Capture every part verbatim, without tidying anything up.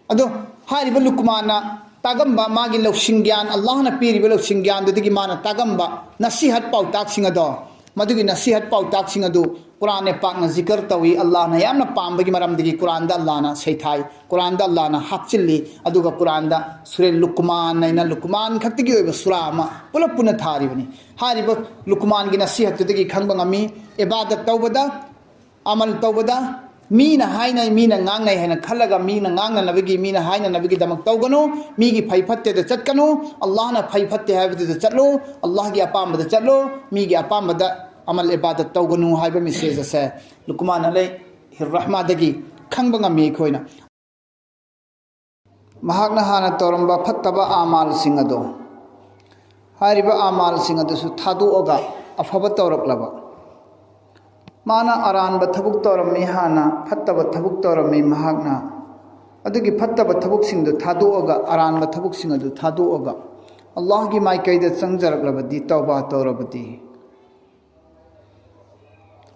ꯑꯗꯣ ꯍꯥꯏꯔꯤꯕ ꯂꯨꯀꯃꯥꯟꯅ ꯇꯥꯒꯝꯕ ꯃꯥꯒꯤ ꯂꯧꯁꯤꯡ ꯒ꯭ꯌꯥꯟ, ꯑꯜꯂꯥꯍꯅ ꯄꯤꯔꯤꯕ ꯂꯧꯁꯤꯡ ꯒ꯭ꯌꯥꯟꯗꯨꯗꯒꯤ ꯃꯥꯅ ꯇꯥꯒꯝꯕ ꯅꯁꯤꯍꯠ ꯄꯥꯎꯇꯥꯛꯁꯤꯡ ꯑꯗꯣ, ꯃꯗꯨꯒꯤ ꯅꯁꯤꯍꯠ ꯄꯥꯎꯇꯥꯛꯁꯤꯡ ꯑꯗꯨ ꯀꯨꯔꯥꯟꯅꯦ ꯄꯥꯛꯅ ꯖꯤꯀꯔ ꯇꯧꯏ꯫ ꯑꯜꯂꯥꯍꯅ ꯌꯥꯝꯅ ꯄꯥꯝꯕꯒꯤ ꯃꯔꯝꯗꯒꯤ ꯀꯨꯔꯥꯟꯗ ꯑꯜꯂꯥꯍꯅ ꯁꯩꯊꯥꯏ, ꯀꯨꯔꯥꯟꯗ ꯑꯜꯂꯥꯍꯅ ꯍꯥꯞꯆꯤꯜꯂꯤ꯫ ꯑꯗꯨꯒ ꯀꯨꯔꯥꯟꯗ ꯁꯨꯔꯦ ꯂꯨꯀꯃꯥꯟ ꯍꯥꯏꯅ ꯂꯨꯀꯃꯥꯟ ꯈꯛꯇꯒꯤ ꯑꯣꯏꯕ ꯁꯨꯔꯥ ꯑꯃ ꯄꯨꯂꯞ ꯄꯨꯟꯅ ꯊꯥꯔꯤꯕꯅꯤ꯫ ꯍꯥꯏꯔꯤꯕ ꯂꯨꯀꯃꯥꯟꯒꯤ ꯅꯁꯤꯍꯠꯇꯨꯗꯒꯤ ꯈꯪꯕ ꯉꯝꯃꯤ, ꯏꯕꯥꯗꯠ ꯇꯧꯕꯗ, ꯑꯃꯜ ꯇꯧꯕꯗ ꯃꯤꯅ ꯍꯥꯏꯅꯩ, ꯃꯤꯅ ꯉꯥꯡꯅꯩ ꯍꯥꯏꯅ ꯈꯜꯂꯒ, ꯃꯤꯅ ꯉꯥꯡꯅꯅꯕꯒꯤ, ꯃꯤꯅ ꯍꯥꯏꯅꯅꯕꯒꯤꯗꯃꯛ ꯇꯧꯒꯅꯨ꯫ ꯃꯤꯒꯤ ꯐꯩ ꯐꯠꯇꯦꯗ ꯆꯠꯀꯅꯨ꯫ ꯑꯜꯂꯥꯍꯅ ꯐꯩ ꯐꯠꯇꯦ ꯍꯥꯏꯕꯗꯨꯗ ꯆꯠꯂꯨ, ꯑꯜꯂꯥꯍꯒꯤ ꯑꯄꯥꯝꯕꯗ ꯆꯠꯂꯨ꯫ ꯃꯤꯒꯤ ꯑꯄꯥꯝꯕꯗ ꯑꯃꯜ ꯏꯕꯥꯗꯠ ꯇꯧꯒꯅꯨ ꯍꯥꯏꯕ ꯃꯦꯁꯦꯖ ꯑꯁꯦ ꯂꯨꯀꯃꯥꯟ ꯑꯂꯩ ꯔꯍꯃꯥꯗꯒꯤ ꯈꯪꯕ ꯉꯝꯃꯤ ꯑꯩꯈꯣꯏꯅ꯫ ꯃꯍꯥꯛꯅ ꯍꯥꯟꯅ ꯇꯧꯔꯝꯕ ꯐꯠꯇꯕ ꯑꯃꯥꯜꯁꯤꯡ ꯑꯗꯣ, ꯍꯥꯏꯔꯤꯕ ꯑꯃꯥꯜꯁꯤꯡ ꯑꯗꯨꯁꯨ ꯊꯥꯗꯣꯛꯑꯒ ꯑꯐꯕ ꯇꯧꯔꯛꯂꯕ꯫ ꯃꯥꯅ ꯑꯔꯥꯟꯕ ꯊꯕꯛ ꯇꯧꯔꯝꯃꯤ, ꯍꯥꯟꯅ ꯐꯠꯇꯕ ꯊꯕꯛ ꯇꯧꯔꯝꯃꯤ ꯃꯍꯥꯛꯅ꯫ ꯑꯗꯨꯒꯤ ꯐꯠꯇꯕ ꯊꯕꯛꯁꯤꯡꯗꯨ ꯊꯥꯗꯣꯛꯑꯒ, ꯑꯔꯥꯟꯕ ꯊꯕꯛꯁꯤꯡ ꯑꯗꯨ ꯊꯥꯗꯣꯛꯑꯒ, ꯑꯜꯂꯥꯍꯒꯤ ꯃꯥꯏꯀꯩꯗ ꯆꯪꯖꯔꯛꯂꯕꯗꯤ, ꯇꯧꯕꯥ ꯇꯧꯔꯕꯗꯤ,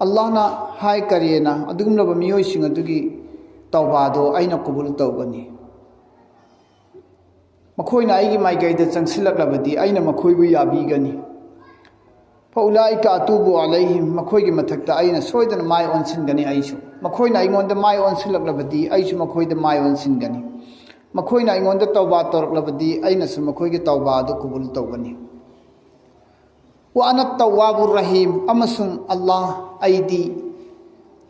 ꯑꯜꯂꯥꯍꯅ ꯍꯥꯏ ꯀꯔꯤꯅ ꯑꯗꯨꯒꯨꯝꯂꯕ ꯃꯤꯑꯣꯏꯁꯤꯡ ꯑꯗꯨꯒꯤ ꯇꯧꯕꯥꯗꯣ ꯑꯩꯅ ꯀꯕꯨꯜ ꯇꯧꯒꯅꯤ꯫ ꯃꯈꯣꯏꯅ ꯑꯩꯒꯤ ꯃꯥꯏꯀꯩꯗ ꯆꯪꯁꯤꯜꯂꯛꯂꯕꯗꯤ ꯑꯩꯅ ꯃꯈꯣꯏꯕꯨ ꯌꯥꯕꯤꯒꯅꯤ꯫ ꯐꯎꯂꯥꯏꯀ ꯑꯇꯨꯕꯨ ꯑꯂꯩꯍꯤꯝ, ꯃꯈꯣꯏꯒꯤ ꯃꯊꯛꯇ ꯑꯩꯅ ꯁꯣꯏꯗꯅ ꯃꯥꯏ ꯑꯣꯟꯁꯤꯟꯒꯅꯤ꯫ ꯑꯩꯁꯨ, ꯃꯈꯣꯏꯅ ꯑꯩꯉꯣꯟꯗ ꯃꯥꯏ ꯑꯣꯟꯁꯤꯜꯂꯛꯂꯕꯗꯤ ꯑꯩꯁꯨ ꯃꯈꯣꯏꯗ ꯃꯥꯏ ꯑꯣꯟꯁꯤꯟꯒꯅꯤ꯫ ꯃꯈꯣꯏꯅ ꯑꯩꯉꯣꯟꯗ ꯇꯧꯕꯥ ꯇꯧꯔꯛꯂꯕꯗꯤ ꯑꯩꯅꯁꯨ ꯃꯈꯣꯏꯒꯤ ꯇꯧꯕꯥ ꯑꯗꯨ ꯀꯕꯨꯜ ꯇꯧꯒꯅꯤ꯫ ꯋꯥ ꯑꯅ ꯇꯧꯋꯥꯕꯨ ꯔꯍꯤꯝ, ꯑꯃꯁꯨꯡ ꯑꯜꯂꯥꯍ, ꯑꯩꯗꯤ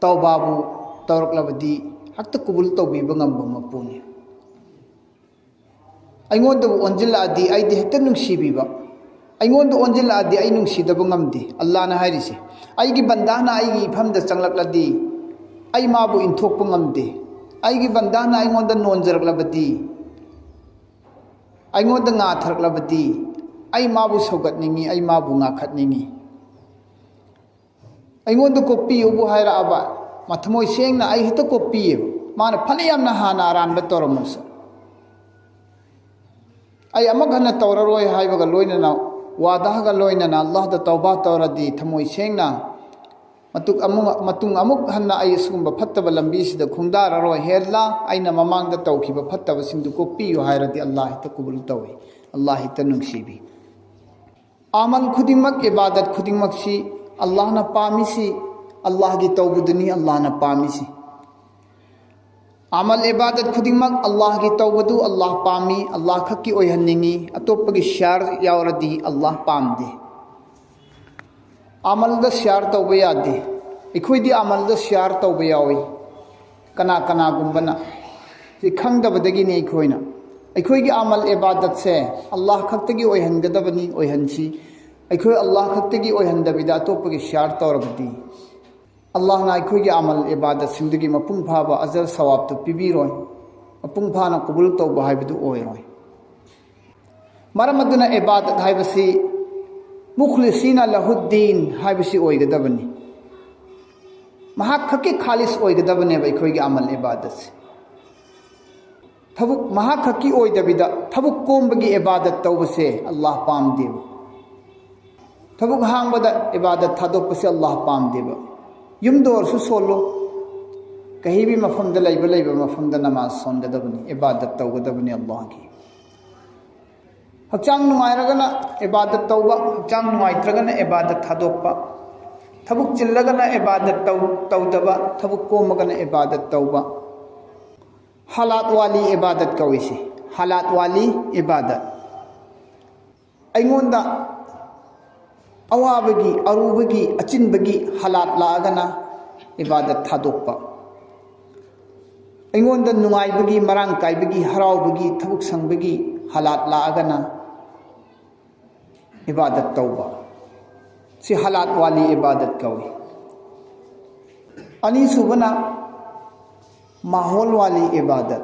ꯇꯧꯕꯥꯕꯨ ꯇꯧꯔꯛꯂꯕꯗꯤ ꯍꯦꯛꯇ ꯀꯕꯨꯜ ꯇꯧꯕꯤꯕ ꯉꯝꯕ ꯃꯄꯨꯅꯤ꯫ ꯑꯩꯉꯣꯟꯗꯕꯨ ꯑꯣꯟꯁꯤꯜꯂꯛꯑꯗꯤ ꯑꯩꯗꯤ ꯍꯦꯛꯇ ꯅꯨꯡꯁꯤꯕꯤꯕ, ꯑꯩꯉꯣꯟꯗ ꯑꯣꯟꯁꯤꯜꯂꯛꯑꯗꯤ ꯑꯩ ꯅꯨꯡꯁꯤꯗꯕ ꯉꯝꯗꯦ꯫ ꯑꯜꯂꯥꯍꯅ ꯍꯥꯏꯔꯤꯁꯦ, ꯑꯩꯒꯤ ꯕꯟꯗꯥꯅ ꯑꯩꯒꯤ ꯏꯐꯝꯗ ꯆꯪꯂꯛꯂꯗꯤ ꯑꯩ ꯃꯥꯕꯨ ꯏꯟꯊꯣꯛꯄ ꯉꯝꯗꯦ꯫ ꯑꯩꯒꯤ ꯕꯟꯗꯥꯅ ꯑꯩꯉꯣꯟꯗ ꯅꯣꯟꯖꯔꯛꯂꯕꯗꯤ, ꯑꯩꯉꯣꯟꯗ ꯉꯥꯊꯔꯛꯂꯕꯗꯤ ꯑꯩ ꯃꯥꯕꯨ ꯁꯧꯒꯠꯅꯤꯡꯉꯤ, ꯑꯩ ꯃꯥꯕꯨ ꯉꯥꯈꯠꯅꯤꯡꯉꯤ꯫ ꯑꯩꯉꯣꯟꯗ ꯀꯣꯛꯄꯤꯌꯨꯕꯨ ꯍꯥꯏꯔꯛꯑꯕ, ꯃꯊꯃꯣꯏ ꯁꯦꯡꯅ ꯑꯩ ꯍꯦꯛꯇ ꯀꯣꯛꯄꯤꯌꯦꯕ꯫ ꯃꯥꯅ ꯐꯅ ꯌꯥꯝꯅ ꯍꯥꯟꯅ ꯑꯔꯥꯟꯕ ꯇꯧꯔꯝꯃꯁꯨ, ꯑꯩ ꯑꯃꯨꯛ ꯍꯟꯅ ꯇꯧꯔꯔꯣꯏ ꯍꯥꯏꯕꯒ ꯂꯣꯏꯅꯅ ꯋꯥꯗꯥꯒ ꯂꯣꯏꯅꯅ ꯑꯜꯂꯥꯍꯗ ꯇꯧꯕꯥ ꯇꯧꯔꯗꯤ, ꯊꯃꯣꯏ ꯁꯦꯡꯅ ꯃꯇꯨꯡ ꯑꯃꯨꯛ, ꯃꯇꯨꯡ ꯑꯃꯨꯛ ꯍꯟꯅ ꯑꯩ ꯑꯁꯤꯒꯨꯝꯕ ꯐꯠꯇꯕ ꯂꯝꯕꯤꯁꯤꯗ ꯈꯣꯡꯗꯥꯔꯔꯣꯏ꯫ ꯍꯦ ꯑꯜꯂꯥꯍ, ꯑꯩꯅ ꯃꯃꯥꯡꯗ ꯇꯧꯈꯤꯕ ꯐꯠꯇꯕꯁꯤꯡꯗꯨ ꯀꯣꯛꯄꯤꯌꯨ ꯍꯥꯏꯔꯗꯤ ꯑꯜꯂꯥꯍ ꯍꯦꯛꯇ ꯀꯕꯨꯜ ꯇꯧꯏ, ꯑꯜꯂꯥꯍ ꯍꯦꯛꯇ ꯅꯨꯡꯁꯤꯕꯤ꯫ ꯑꯃꯜ ꯈꯨꯗꯤꯡꯃꯛ, ꯏꯕꯥꯗꯠ ꯈꯨꯗꯤꯡꯃꯛꯁꯤ ꯑꯜꯂꯥꯍꯅ ꯄꯥꯝꯃꯤꯁꯤ, ꯑꯜꯂꯥꯍꯒꯤ ꯇꯧꯕꯗꯨꯅꯤ ꯑꯜꯂꯥꯍꯅ ꯄꯥꯝꯃꯤꯁꯤ꯫ ꯑꯃꯜ ꯏꯕꯥꯗꯠ ꯈꯨꯗꯤꯡꯃꯛ ꯑꯜꯂꯥꯍꯒꯤ ꯇꯧꯕꯗꯨ ꯑꯜꯂꯥꯍ ꯄꯥꯝꯃꯤ, ꯑꯜꯂꯥꯍ ꯈꯛꯀꯤ ꯑꯣꯏꯍꯟꯅꯤꯡꯉꯤ꯫ ꯑꯇꯣꯞꯄꯒꯤ ꯁꯤꯌꯥꯔ ꯌꯥꯎꯔꯗꯤ ꯑꯜꯂꯥꯍ ꯄꯥꯝꯗꯦ꯫ ꯑꯃꯜꯗ ꯁꯤꯌꯥꯔ ꯇꯧꯕ ꯌꯥꯗꯦ꯫ ꯑꯩꯈꯣꯏꯗꯤ ꯑꯃꯜꯗ ꯁꯤꯌꯥꯔ ꯇꯧꯕ ꯌꯥꯎꯏ꯫ ꯀꯅꯥ ꯀꯅꯥꯒꯨꯝꯕꯅ ꯁꯤ ꯈꯪꯗꯕꯗꯒꯤꯅꯤ꯫ ꯑꯩꯈꯣꯏꯅ, ꯑꯩꯈꯣꯏꯒꯤ ꯑꯃꯜ ꯏꯕꯥꯗꯠꯁꯦ ꯑꯜꯂꯥꯍ ꯈꯛꯇꯒꯤ ꯑꯣꯏꯍꯟꯒꯗꯕꯅꯤ, ꯑꯣꯏꯍꯟꯁꯤ꯫ ꯑꯩꯈꯣꯏ ꯑꯜꯂꯥꯍ ꯈꯛꯇꯒꯤ ꯑꯣꯏꯍꯟꯗꯕꯤꯗ ꯑꯇꯣꯞꯄꯒꯤ ꯁꯤꯌꯥꯔ ꯇꯧꯔꯕꯗꯤ ꯑꯜꯂꯥꯍꯅ ꯑꯩꯈꯣꯏꯒꯤ ꯑꯃꯜ ꯏꯕꯥꯗꯠꯁꯤꯡꯗꯨꯒꯤ ꯃꯄꯨꯡ ꯐꯥꯕ ꯑꯖꯔ ꯁꯋꯥꯕꯇꯨ ꯄꯤꯕꯤꯔꯣꯏ, ꯃꯄꯨꯡ ꯐꯥꯅ ꯀꯕꯨꯜ ꯇꯧꯕ ꯍꯥꯏꯕꯗꯨ ꯑꯣꯏꯔꯣꯏ꯫ ꯃꯔꯝ ꯑꯗꯨꯅ ꯏꯕꯥꯗꯠ ꯍꯥꯏꯕꯁꯤ ꯃꯨꯈꯂꯤꯁꯤꯅ ꯂꯍꯨꯗꯗꯤꯟ ꯍꯥꯏꯕꯁꯤ ꯑꯣꯏꯒꯗꯕꯅꯤ꯫ ꯃꯍꯥꯛ ꯈꯛꯀꯤ ꯈꯥꯂꯤꯁ ꯑꯣꯏꯒꯗꯕꯅꯦꯕ ꯑꯩꯈꯣꯏꯒꯤ ꯑꯃꯜ ꯏꯕꯥꯗꯠꯁꯦ꯫ ꯊꯕꯛ ꯃꯍꯥꯛ ꯈꯛꯀꯤ ꯑꯣꯏꯗꯕꯤꯗ ꯊꯕꯛ ꯀꯣꯝꯕꯒꯤ ꯏꯕꯥꯗꯠ ꯇꯧꯕꯁꯦ ꯑꯜꯂꯥꯍ ꯄꯥꯝꯗꯦꯕ꯫ ꯊꯕꯛ ꯍꯥꯡꯕꯗ ꯏꯕꯥꯗꯠ ꯊꯥꯗꯣꯛꯄꯁꯦ ꯑꯜꯂꯥꯍ ꯄꯥꯝꯗꯦꯕ꯫ ꯌꯨꯝꯗ ꯑꯣꯏꯔꯁꯨ ꯁꯣꯜꯂꯣ, ꯀꯍꯤꯕꯤ ꯃꯐꯝꯗ ꯂꯩꯕ, ꯂꯩꯕ ꯃꯐꯝꯗ ꯅꯃꯥꯖ ꯁꯣꯟꯒꯗꯕꯅꯤ, ꯏꯕꯥꯗꯠ ꯇꯧꯒꯗꯕꯅꯤ ꯑꯜꯂꯥꯍꯒꯤ꯫ ꯍꯛꯆꯥꯡ ꯅꯨꯡꯉꯥꯏꯔꯒꯅ ꯏꯕꯥꯗꯠ ꯇꯧꯕ, ꯍꯛꯆꯥꯡ ꯅꯨꯡꯉꯥꯏꯇ꯭ꯔꯒꯅ ꯏꯕꯥꯗꯠ ꯊꯥꯗꯣꯛꯄ, ꯊꯕꯛ ꯆꯤꯜꯂꯒꯅ ꯏꯕꯥꯗꯠ ꯇꯧ-, ꯇꯧꯗꯕ, ꯊꯕꯛ ꯀꯣꯝꯃꯒꯅ ꯏꯕꯥꯗꯠ ꯇꯧꯕ꯫ ꯍꯥꯂꯥꯠ ꯋꯥꯂꯤ ꯏꯕꯥꯗꯠ ꯀꯧꯏꯁꯤ, ꯍꯥꯂꯥꯠ ꯋꯥꯂꯤ ꯏꯕꯥꯗꯠ꯫ ꯑꯩꯉꯣꯟꯗ ꯑꯋꯥꯕꯒꯤ, ꯑꯔꯨꯕꯒꯤ, ꯑꯆꯤꯟꯕꯒꯤ ꯍꯥꯂꯥꯠ ꯂꯥꯛꯑꯒꯅ ꯏꯕꯥꯗꯠ ꯊꯥꯗꯣꯛꯄ꯫ ꯑꯩꯉꯣꯟꯗ ꯅꯨꯡꯉꯥꯏꯕꯒꯤ, ꯃꯔꯥꯡ ꯀꯥꯏꯕꯒꯤ, ꯍꯔꯥꯎꯕꯒꯤ, ꯊꯕꯛ ꯁꯪꯕꯒꯤ ꯍꯥꯂꯥꯠ ꯂꯥꯛꯑꯒꯅ ꯏꯕꯥꯗꯠ ꯇꯧꯕ꯫ ꯁꯤ ꯍꯥꯂꯥꯠ ꯋꯥꯂꯤ ꯏꯕꯥꯗꯠ ꯀꯧꯏ꯫ ꯑꯅꯤꯁꯨꯕꯅ ꯃꯥꯍꯣꯜ ꯋꯥꯂꯤ ꯏꯕꯥꯗꯠ꯫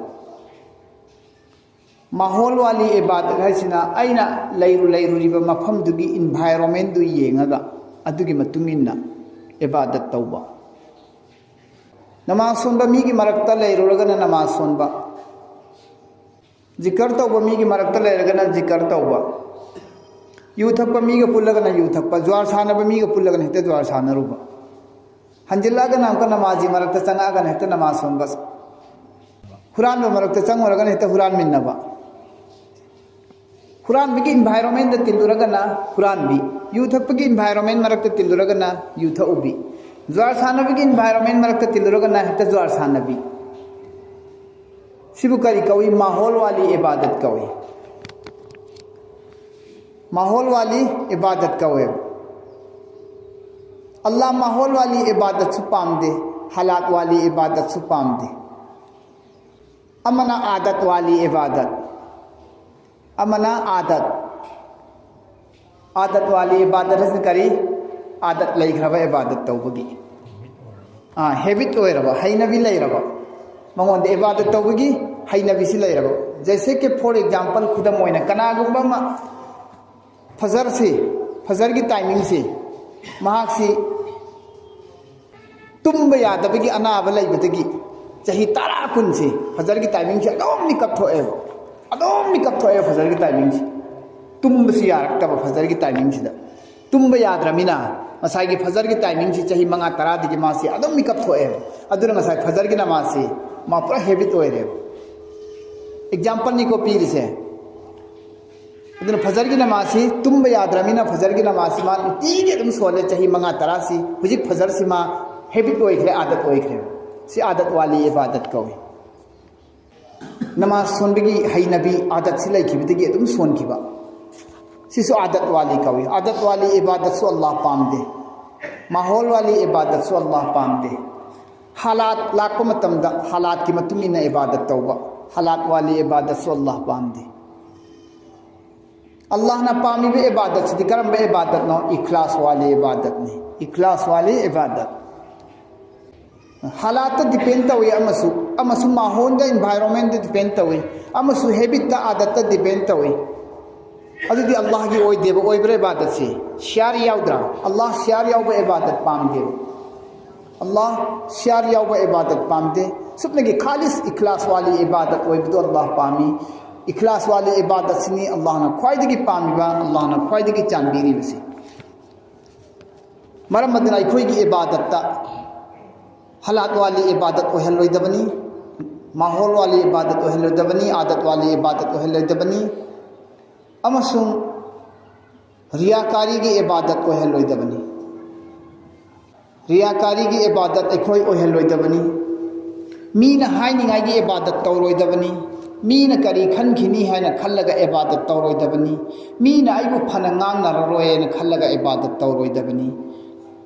ꯃꯥꯍꯣꯜ ꯋꯥꯂꯤ ꯏꯕꯥꯗꯠ ꯍꯥꯏꯁꯤꯅ ꯑꯩꯅ ꯂꯩꯔꯨ-, ꯂꯩꯔꯨꯔꯤꯕ ꯃꯐꯝꯗꯨꯒꯤ ꯏꯟꯚꯥꯏꯔꯣꯟꯃꯦꯟꯗꯨ ꯌꯦꯡꯉꯒ ꯑꯗꯨꯒꯤ ꯃꯇꯨꯡ ꯏꯟꯅ ꯏꯕꯥꯗꯠ ꯇꯧꯕ꯫ ꯅꯃꯥꯖ ꯁꯣꯟꯕ ꯃꯤꯒꯤ ꯃꯔꯛꯇ ꯂꯩꯔꯨꯔꯒꯅ ꯅꯃꯥꯖ ꯁꯣꯟꯕ, ꯖꯤꯀꯔ ꯇꯧꯕ ꯃꯤꯒꯤ ꯃꯔꯛꯇ ꯂꯩꯔꯒꯅ ꯖꯤꯀꯔ ꯇꯧꯕ, ꯌꯨ ꯊꯛꯄ ꯃꯤꯒ ꯄꯨꯜꯂꯒꯅ ꯌꯨ ꯊꯛꯄ, ꯖ꯭ꯋꯥꯔ ꯁꯥꯟꯅꯕ ꯃꯤꯒ ꯄꯨꯜꯂꯒꯅ ꯍꯦꯛꯇ ꯖ꯭ꯋꯥꯔ ꯁꯥꯟꯅꯔꯨꯕ꯫ ꯍꯟꯖꯤꯜꯂꯛꯑꯒꯅ ꯑꯃꯨꯛꯀ ꯅꯃꯥꯖꯤ ꯃꯔꯛꯇ ꯆꯪꯉꯛꯑꯒꯅ ꯍꯦꯛꯇ ꯅꯃꯥꯖ ꯁꯣꯟꯕ, ꯍꯨꯔꯥꯟꯕ ꯃꯔꯛꯇ ꯆꯪꯉꯨꯔꯒꯅ ꯍꯦꯛꯇ ꯍꯨꯔꯥꯟꯃꯤꯟꯅꯕ, ꯍꯨꯔꯥꯟꯕꯒꯤ ꯏꯟꯚꯥꯏꯔꯣꯟꯃꯦꯟꯗ ꯇꯤꯜꯂꯨꯔꯒꯅ ꯍꯨꯔꯥꯟꯕꯤ, ꯌꯨ ꯊꯛꯄꯒꯤ ꯏꯟꯚꯥꯏꯔꯣꯟꯃꯦꯟ ꯃꯔꯛꯇ ꯇꯤꯜꯂꯨꯔꯒꯅ ꯌꯨ ꯊꯛꯎꯕꯤ, ꯖ꯭ꯋꯥꯔ ꯁꯥꯟꯅꯕꯒꯤ ꯏꯟꯚꯥꯏꯔꯣꯟꯃꯦꯟ ꯃꯔꯛꯇ ꯇꯤꯜꯂꯨꯔꯒꯅ ꯍꯦꯛꯇ ꯖ꯭ꯋꯥꯔ ꯁꯥꯟꯅꯕꯤ꯫ ꯁꯤꯕꯨ ꯀꯔꯤ ꯀꯧꯏ? ꯃꯥꯍꯣꯜ ꯋꯥꯂꯤ ꯏꯕꯥꯗꯠ ꯀꯧꯏ꯫ ꯃꯥꯍꯣꯜ ꯋꯥꯂꯤ ꯏꯕꯥꯗꯠ ꯀꯧꯋꯦꯕ꯫ ꯑꯜꯂꯥ ꯃꯥꯍꯣꯜ ꯋꯥꯂꯤ ꯏꯕꯥꯗꯠꯁꯨ ꯄꯥꯝꯗꯦ, ꯍꯥꯂꯥꯠ ꯋꯥꯂꯤ ꯏꯕꯥꯗꯠꯁꯨ ꯄꯥꯝꯗꯦ꯫ ꯑꯃꯅ ꯑꯥꯗꯠ ꯋꯥꯂꯤ ꯏꯕꯥꯗꯠ, ꯑꯃꯅ ꯑꯥꯗꯠ꯫ ꯑꯥꯗꯠ ꯋꯥꯂꯤ ꯏꯕꯥꯗꯠ ꯍꯥꯏꯁꯤꯅ ꯀꯔꯤ? ꯑꯥꯗꯠ ꯂꯩꯈ꯭ꯔꯕ ꯏꯕꯥꯗꯠ ꯇꯧꯕꯒꯤ, ꯑꯥ, ꯍꯦꯕꯤꯠ ꯑꯣꯏꯔꯕ, ꯍꯩꯅꯕꯤ ꯂꯩꯔꯕ, ꯃꯉꯣꯟꯗ ꯏꯕꯥꯗꯠ ꯇꯧꯕꯒꯤ ꯍꯩꯅꯕꯤꯁꯤ ꯂꯩꯔꯕ꯫ ꯖꯩꯁꯦ ꯀꯤ, ꯐꯣꯔ ꯑꯦꯛꯖꯥꯝꯄꯜ, ꯈꯨꯗꯝ ꯑꯣꯏꯅ, ꯀꯅꯥꯒꯨꯝꯕ ꯑꯃ ꯐꯖꯔꯁꯤ, ꯐꯖꯔꯒꯤ ꯇꯥꯏꯃꯤꯡꯁꯤ ꯃꯍꯥꯛꯁꯤ ꯇꯨꯝꯕ ꯌꯥꯗꯕꯒꯤ ꯑꯅꯥꯕ ꯂꯩꯕꯗꯒꯤ ꯆꯍꯤ ꯇꯔꯥ ꯀꯨꯟꯁꯤ ꯐꯖꯔꯒꯤ ꯇꯥꯏꯃꯤꯡꯁꯤ ꯑꯗꯨꯝ ꯃꯤꯀꯞ ꯊꯣꯛꯑꯦꯕ, ꯑꯗꯨꯝ ꯃꯤꯀꯞ ꯊꯣꯛꯑꯦꯕ ꯐꯖꯔꯒꯤ ꯇꯥꯏꯃꯤꯡꯁꯤ꯫ ꯇꯨꯝꯕꯁꯤ ꯌꯥꯔꯛꯇꯕ ꯐꯖꯔꯒꯤ ꯇꯥꯏꯃꯤꯡꯁꯤꯗ꯫ ꯇꯨꯝꯕ ꯌꯥꯗ꯭ꯔꯃꯤꯅ ꯉꯁꯥꯏꯒꯤ ꯐꯖꯔꯒꯤ ꯇꯥꯏꯃꯤꯡꯁꯤ ꯆꯍꯤ ꯃꯉꯥ ꯇꯔꯥꯗꯒꯤ ꯃꯥꯁꯤ ꯑꯗꯨꯝ ꯃꯤꯀꯞ ꯊꯣꯛꯑꯦꯕ꯫ ꯑꯗꯨꯅ ꯉꯁꯥꯏ ꯐꯖꯔꯒꯤ ꯅꯃꯥꯖꯁꯤ ꯃꯥ ꯄꯨꯔꯥ ꯍꯦꯕꯤꯠ ꯑꯣꯏꯔꯦꯕ꯫ ꯑꯦꯛꯖꯥꯝꯄꯜꯅꯤꯀꯣ ꯄꯤꯔꯤꯁꯦ꯫ ꯑꯗꯨꯅ ꯐꯖꯔꯒꯤ ꯅꯃꯥꯖꯁꯤ ꯇꯨꯝꯕ ꯌꯥꯗ꯭ꯔꯃꯤꯅ ꯐꯖꯔꯒꯤ ꯅꯃꯥꯖꯁꯤ ꯃꯥ ꯅꯨꯡꯇꯤꯒꯤ ꯑꯗꯨꯝ ꯁꯣꯜꯂꯦ ꯆꯍꯤ ꯃꯉꯥ ꯇꯔꯥꯁꯤ꯫ ꯍꯧꯖꯤꯛ ꯐꯖꯔꯁꯤ ꯃꯥ ꯍꯦꯕꯤꯠ ꯑꯣꯏꯈ꯭ꯔꯦ, ꯑꯥꯗꯠ ꯑꯣꯏꯈ꯭ꯔꯦꯕ꯫ ꯁꯤ ꯑꯥꯗꯠ ꯋꯥꯂꯤ ꯏꯕꯥꯗꯠ ꯀꯧꯏ꯫ ꯅꯃꯥꯖ ꯁꯣꯟꯕꯒꯤ ꯍꯩꯅꯕꯤ, ꯑꯥꯗꯠꯁꯤ ꯂꯩꯈꯤꯕꯗꯒꯤ ꯑꯗꯨꯝ ꯁꯣꯟꯈꯤꯕ, ꯁꯤꯁꯨ ꯑꯥꯗꯠ ꯋꯥꯂꯤ ꯀꯧꯏ꯫ ꯑꯥꯗꯠ ꯋꯥꯂꯤ ꯏꯕꯥꯗꯠꯁꯨ ꯑꯜꯂꯥꯍ ꯄꯥꯝꯗꯦ, ꯃꯥꯍꯣꯜ ꯋꯥꯂꯤ ꯏꯕꯥꯗꯠꯁꯨ ꯑꯜꯂꯥꯍ ꯄꯥꯝꯗꯦ꯫ ꯍꯥꯂꯥꯠ ꯂꯥꯛꯄ ꯃꯇꯝꯗ ꯍꯥꯂꯥꯠꯀꯤ ꯃꯇꯨꯡ ꯏꯟꯅ ꯏꯕꯥꯗꯠ ꯇꯧꯕ, ꯍꯥꯂꯥꯠ ꯋꯥꯂꯤ ꯏꯕꯥꯗꯠꯁꯨ ꯑꯜꯂꯥꯍ ꯄꯥꯝꯗꯦ꯫ ꯑꯜꯂꯥꯍꯅ ꯄꯥꯝꯃꯤꯕ ꯏꯕꯥꯗꯠꯁꯤꯗꯤ ꯀꯔꯝꯕ ꯏꯕꯥꯗꯠꯅꯣ? ꯏꯈ꯭ꯂꯥꯁ ꯋꯥꯂꯤ ꯏꯕꯥꯗꯠꯅꯤ, ꯏꯈ꯭ꯂꯥꯁ ꯋꯥꯂꯤ ꯏꯕꯥꯗꯠ꯫ ꯍꯥꯂꯥꯠꯇ ꯗꯤꯄꯦꯟ ꯇꯧꯏ ꯑꯃꯁꯨ, ꯑꯃꯁꯨ ꯃꯥꯍꯣꯟꯗ, ꯏꯟꯚꯥꯏꯔꯣꯟꯃꯦꯟꯗ ꯗꯤꯄꯦꯟ ꯇꯧꯏ, ꯑꯃꯁꯨ ꯍꯦꯕꯤꯠꯇ, ꯑꯥꯗꯠꯇ ꯗꯤꯄꯦꯟ ꯇꯧꯏ꯫ ꯑꯗꯨꯗꯤ ꯑꯜꯂꯥꯍꯒꯤ ꯑꯣꯏꯗꯦꯕ, ꯑꯣꯏꯕ꯭ꯔꯥ ꯏꯕꯥꯗꯠꯁꯤ? ꯁꯤꯌꯥꯔ ꯌꯥꯎꯗ꯭ꯔꯥ? ꯑꯜꯂꯥꯍ ꯁꯤꯌꯥꯔ ꯌꯥꯎꯕ ꯏꯕꯥꯗꯠ ꯄꯥꯝꯗꯦꯕ꯫ ꯑꯜꯂꯥꯍ ꯁꯤꯌꯥꯔ ꯌꯥꯎꯕ ꯏꯕꯥꯗꯠ ꯄꯥꯝꯗꯦ꯫ ꯁꯨꯞꯅꯒꯤ ꯈꯥꯂꯤꯁ ꯏꯈ꯭ꯂꯥꯁ ꯋꯥꯂꯤ ꯏꯕꯥꯗꯠ ꯑꯣꯏꯕꯗꯨ ꯑꯜꯂꯥꯍ ꯄꯥꯝꯃꯤ꯫ ꯏꯈ꯭ꯂꯥꯁ ꯋꯥꯂꯤ ꯏꯕꯥꯗꯠꯁꯤꯅꯤ ꯑꯜꯂꯥꯍꯅ ꯈ꯭ꯋꯥꯏꯗꯒꯤ ꯄꯥꯝꯃꯤꯕ, ꯑꯜꯂꯥꯍꯅ ꯈ꯭ꯋꯥꯏꯗꯒꯤ ꯆꯥꯟꯕꯤꯔꯤꯕꯁꯤ꯫ ꯃꯔꯝ ꯑꯗꯨꯅ ꯑꯩꯈꯣꯏꯒꯤ ꯏꯕꯥꯗꯠꯇ ꯍꯥꯂꯥꯠ ꯋꯥꯂꯤ ꯏꯕꯥꯗꯠ ꯑꯣꯏꯍꯜꯂꯣꯏꯗꯕꯅꯤ, ꯃꯥꯍꯣꯜ ꯋꯥꯂꯤ ꯏꯕꯥꯗꯠ ꯑꯣꯏꯍꯜꯂꯣꯏꯗꯕꯅꯤ, ꯑꯥꯗꯠ ꯋꯥꯂꯤ ꯏꯕꯥꯗꯠ ꯑꯣꯏꯍꯜꯂꯣꯏꯗꯕꯅꯤ, ꯑꯃꯁꯨꯡ ꯔꯤꯌꯥꯀꯥꯔꯤꯒꯤ ꯏꯕꯥꯗꯠ ꯑꯣꯏꯍꯜꯂꯣꯏꯗꯕꯅꯤ꯫ ꯔꯤꯌꯥꯀꯥꯔꯤꯒꯤ ꯏꯕꯥꯗꯠ ꯑꯩꯈꯣꯏ ꯑꯣꯏꯍꯜꯂꯣꯏꯗꯕꯅꯤ꯫ ꯃꯤꯅ ꯍꯥꯏꯅꯤꯡꯉꯥꯏꯒꯤ ꯏꯕꯥꯗꯠ ꯇꯧꯔꯣꯏꯗꯕꯅꯤ꯫ ꯃꯤꯅ ꯀꯔꯤ ꯈꯟꯈꯤꯅꯤ ꯍꯥꯏꯅ ꯈꯜꯂꯒ ꯏꯕꯥꯗꯠ ꯇꯧꯔꯣꯏꯗꯕꯅꯤ꯫ ꯃꯤꯅ ꯑꯩꯕꯨ ꯐꯅ ꯉꯥꯡꯅꯔꯔꯣꯏꯅ ꯈꯜꯂꯒ ꯏꯕꯥꯗꯠ ꯇꯧꯔꯣꯏꯗꯕꯅꯤ꯫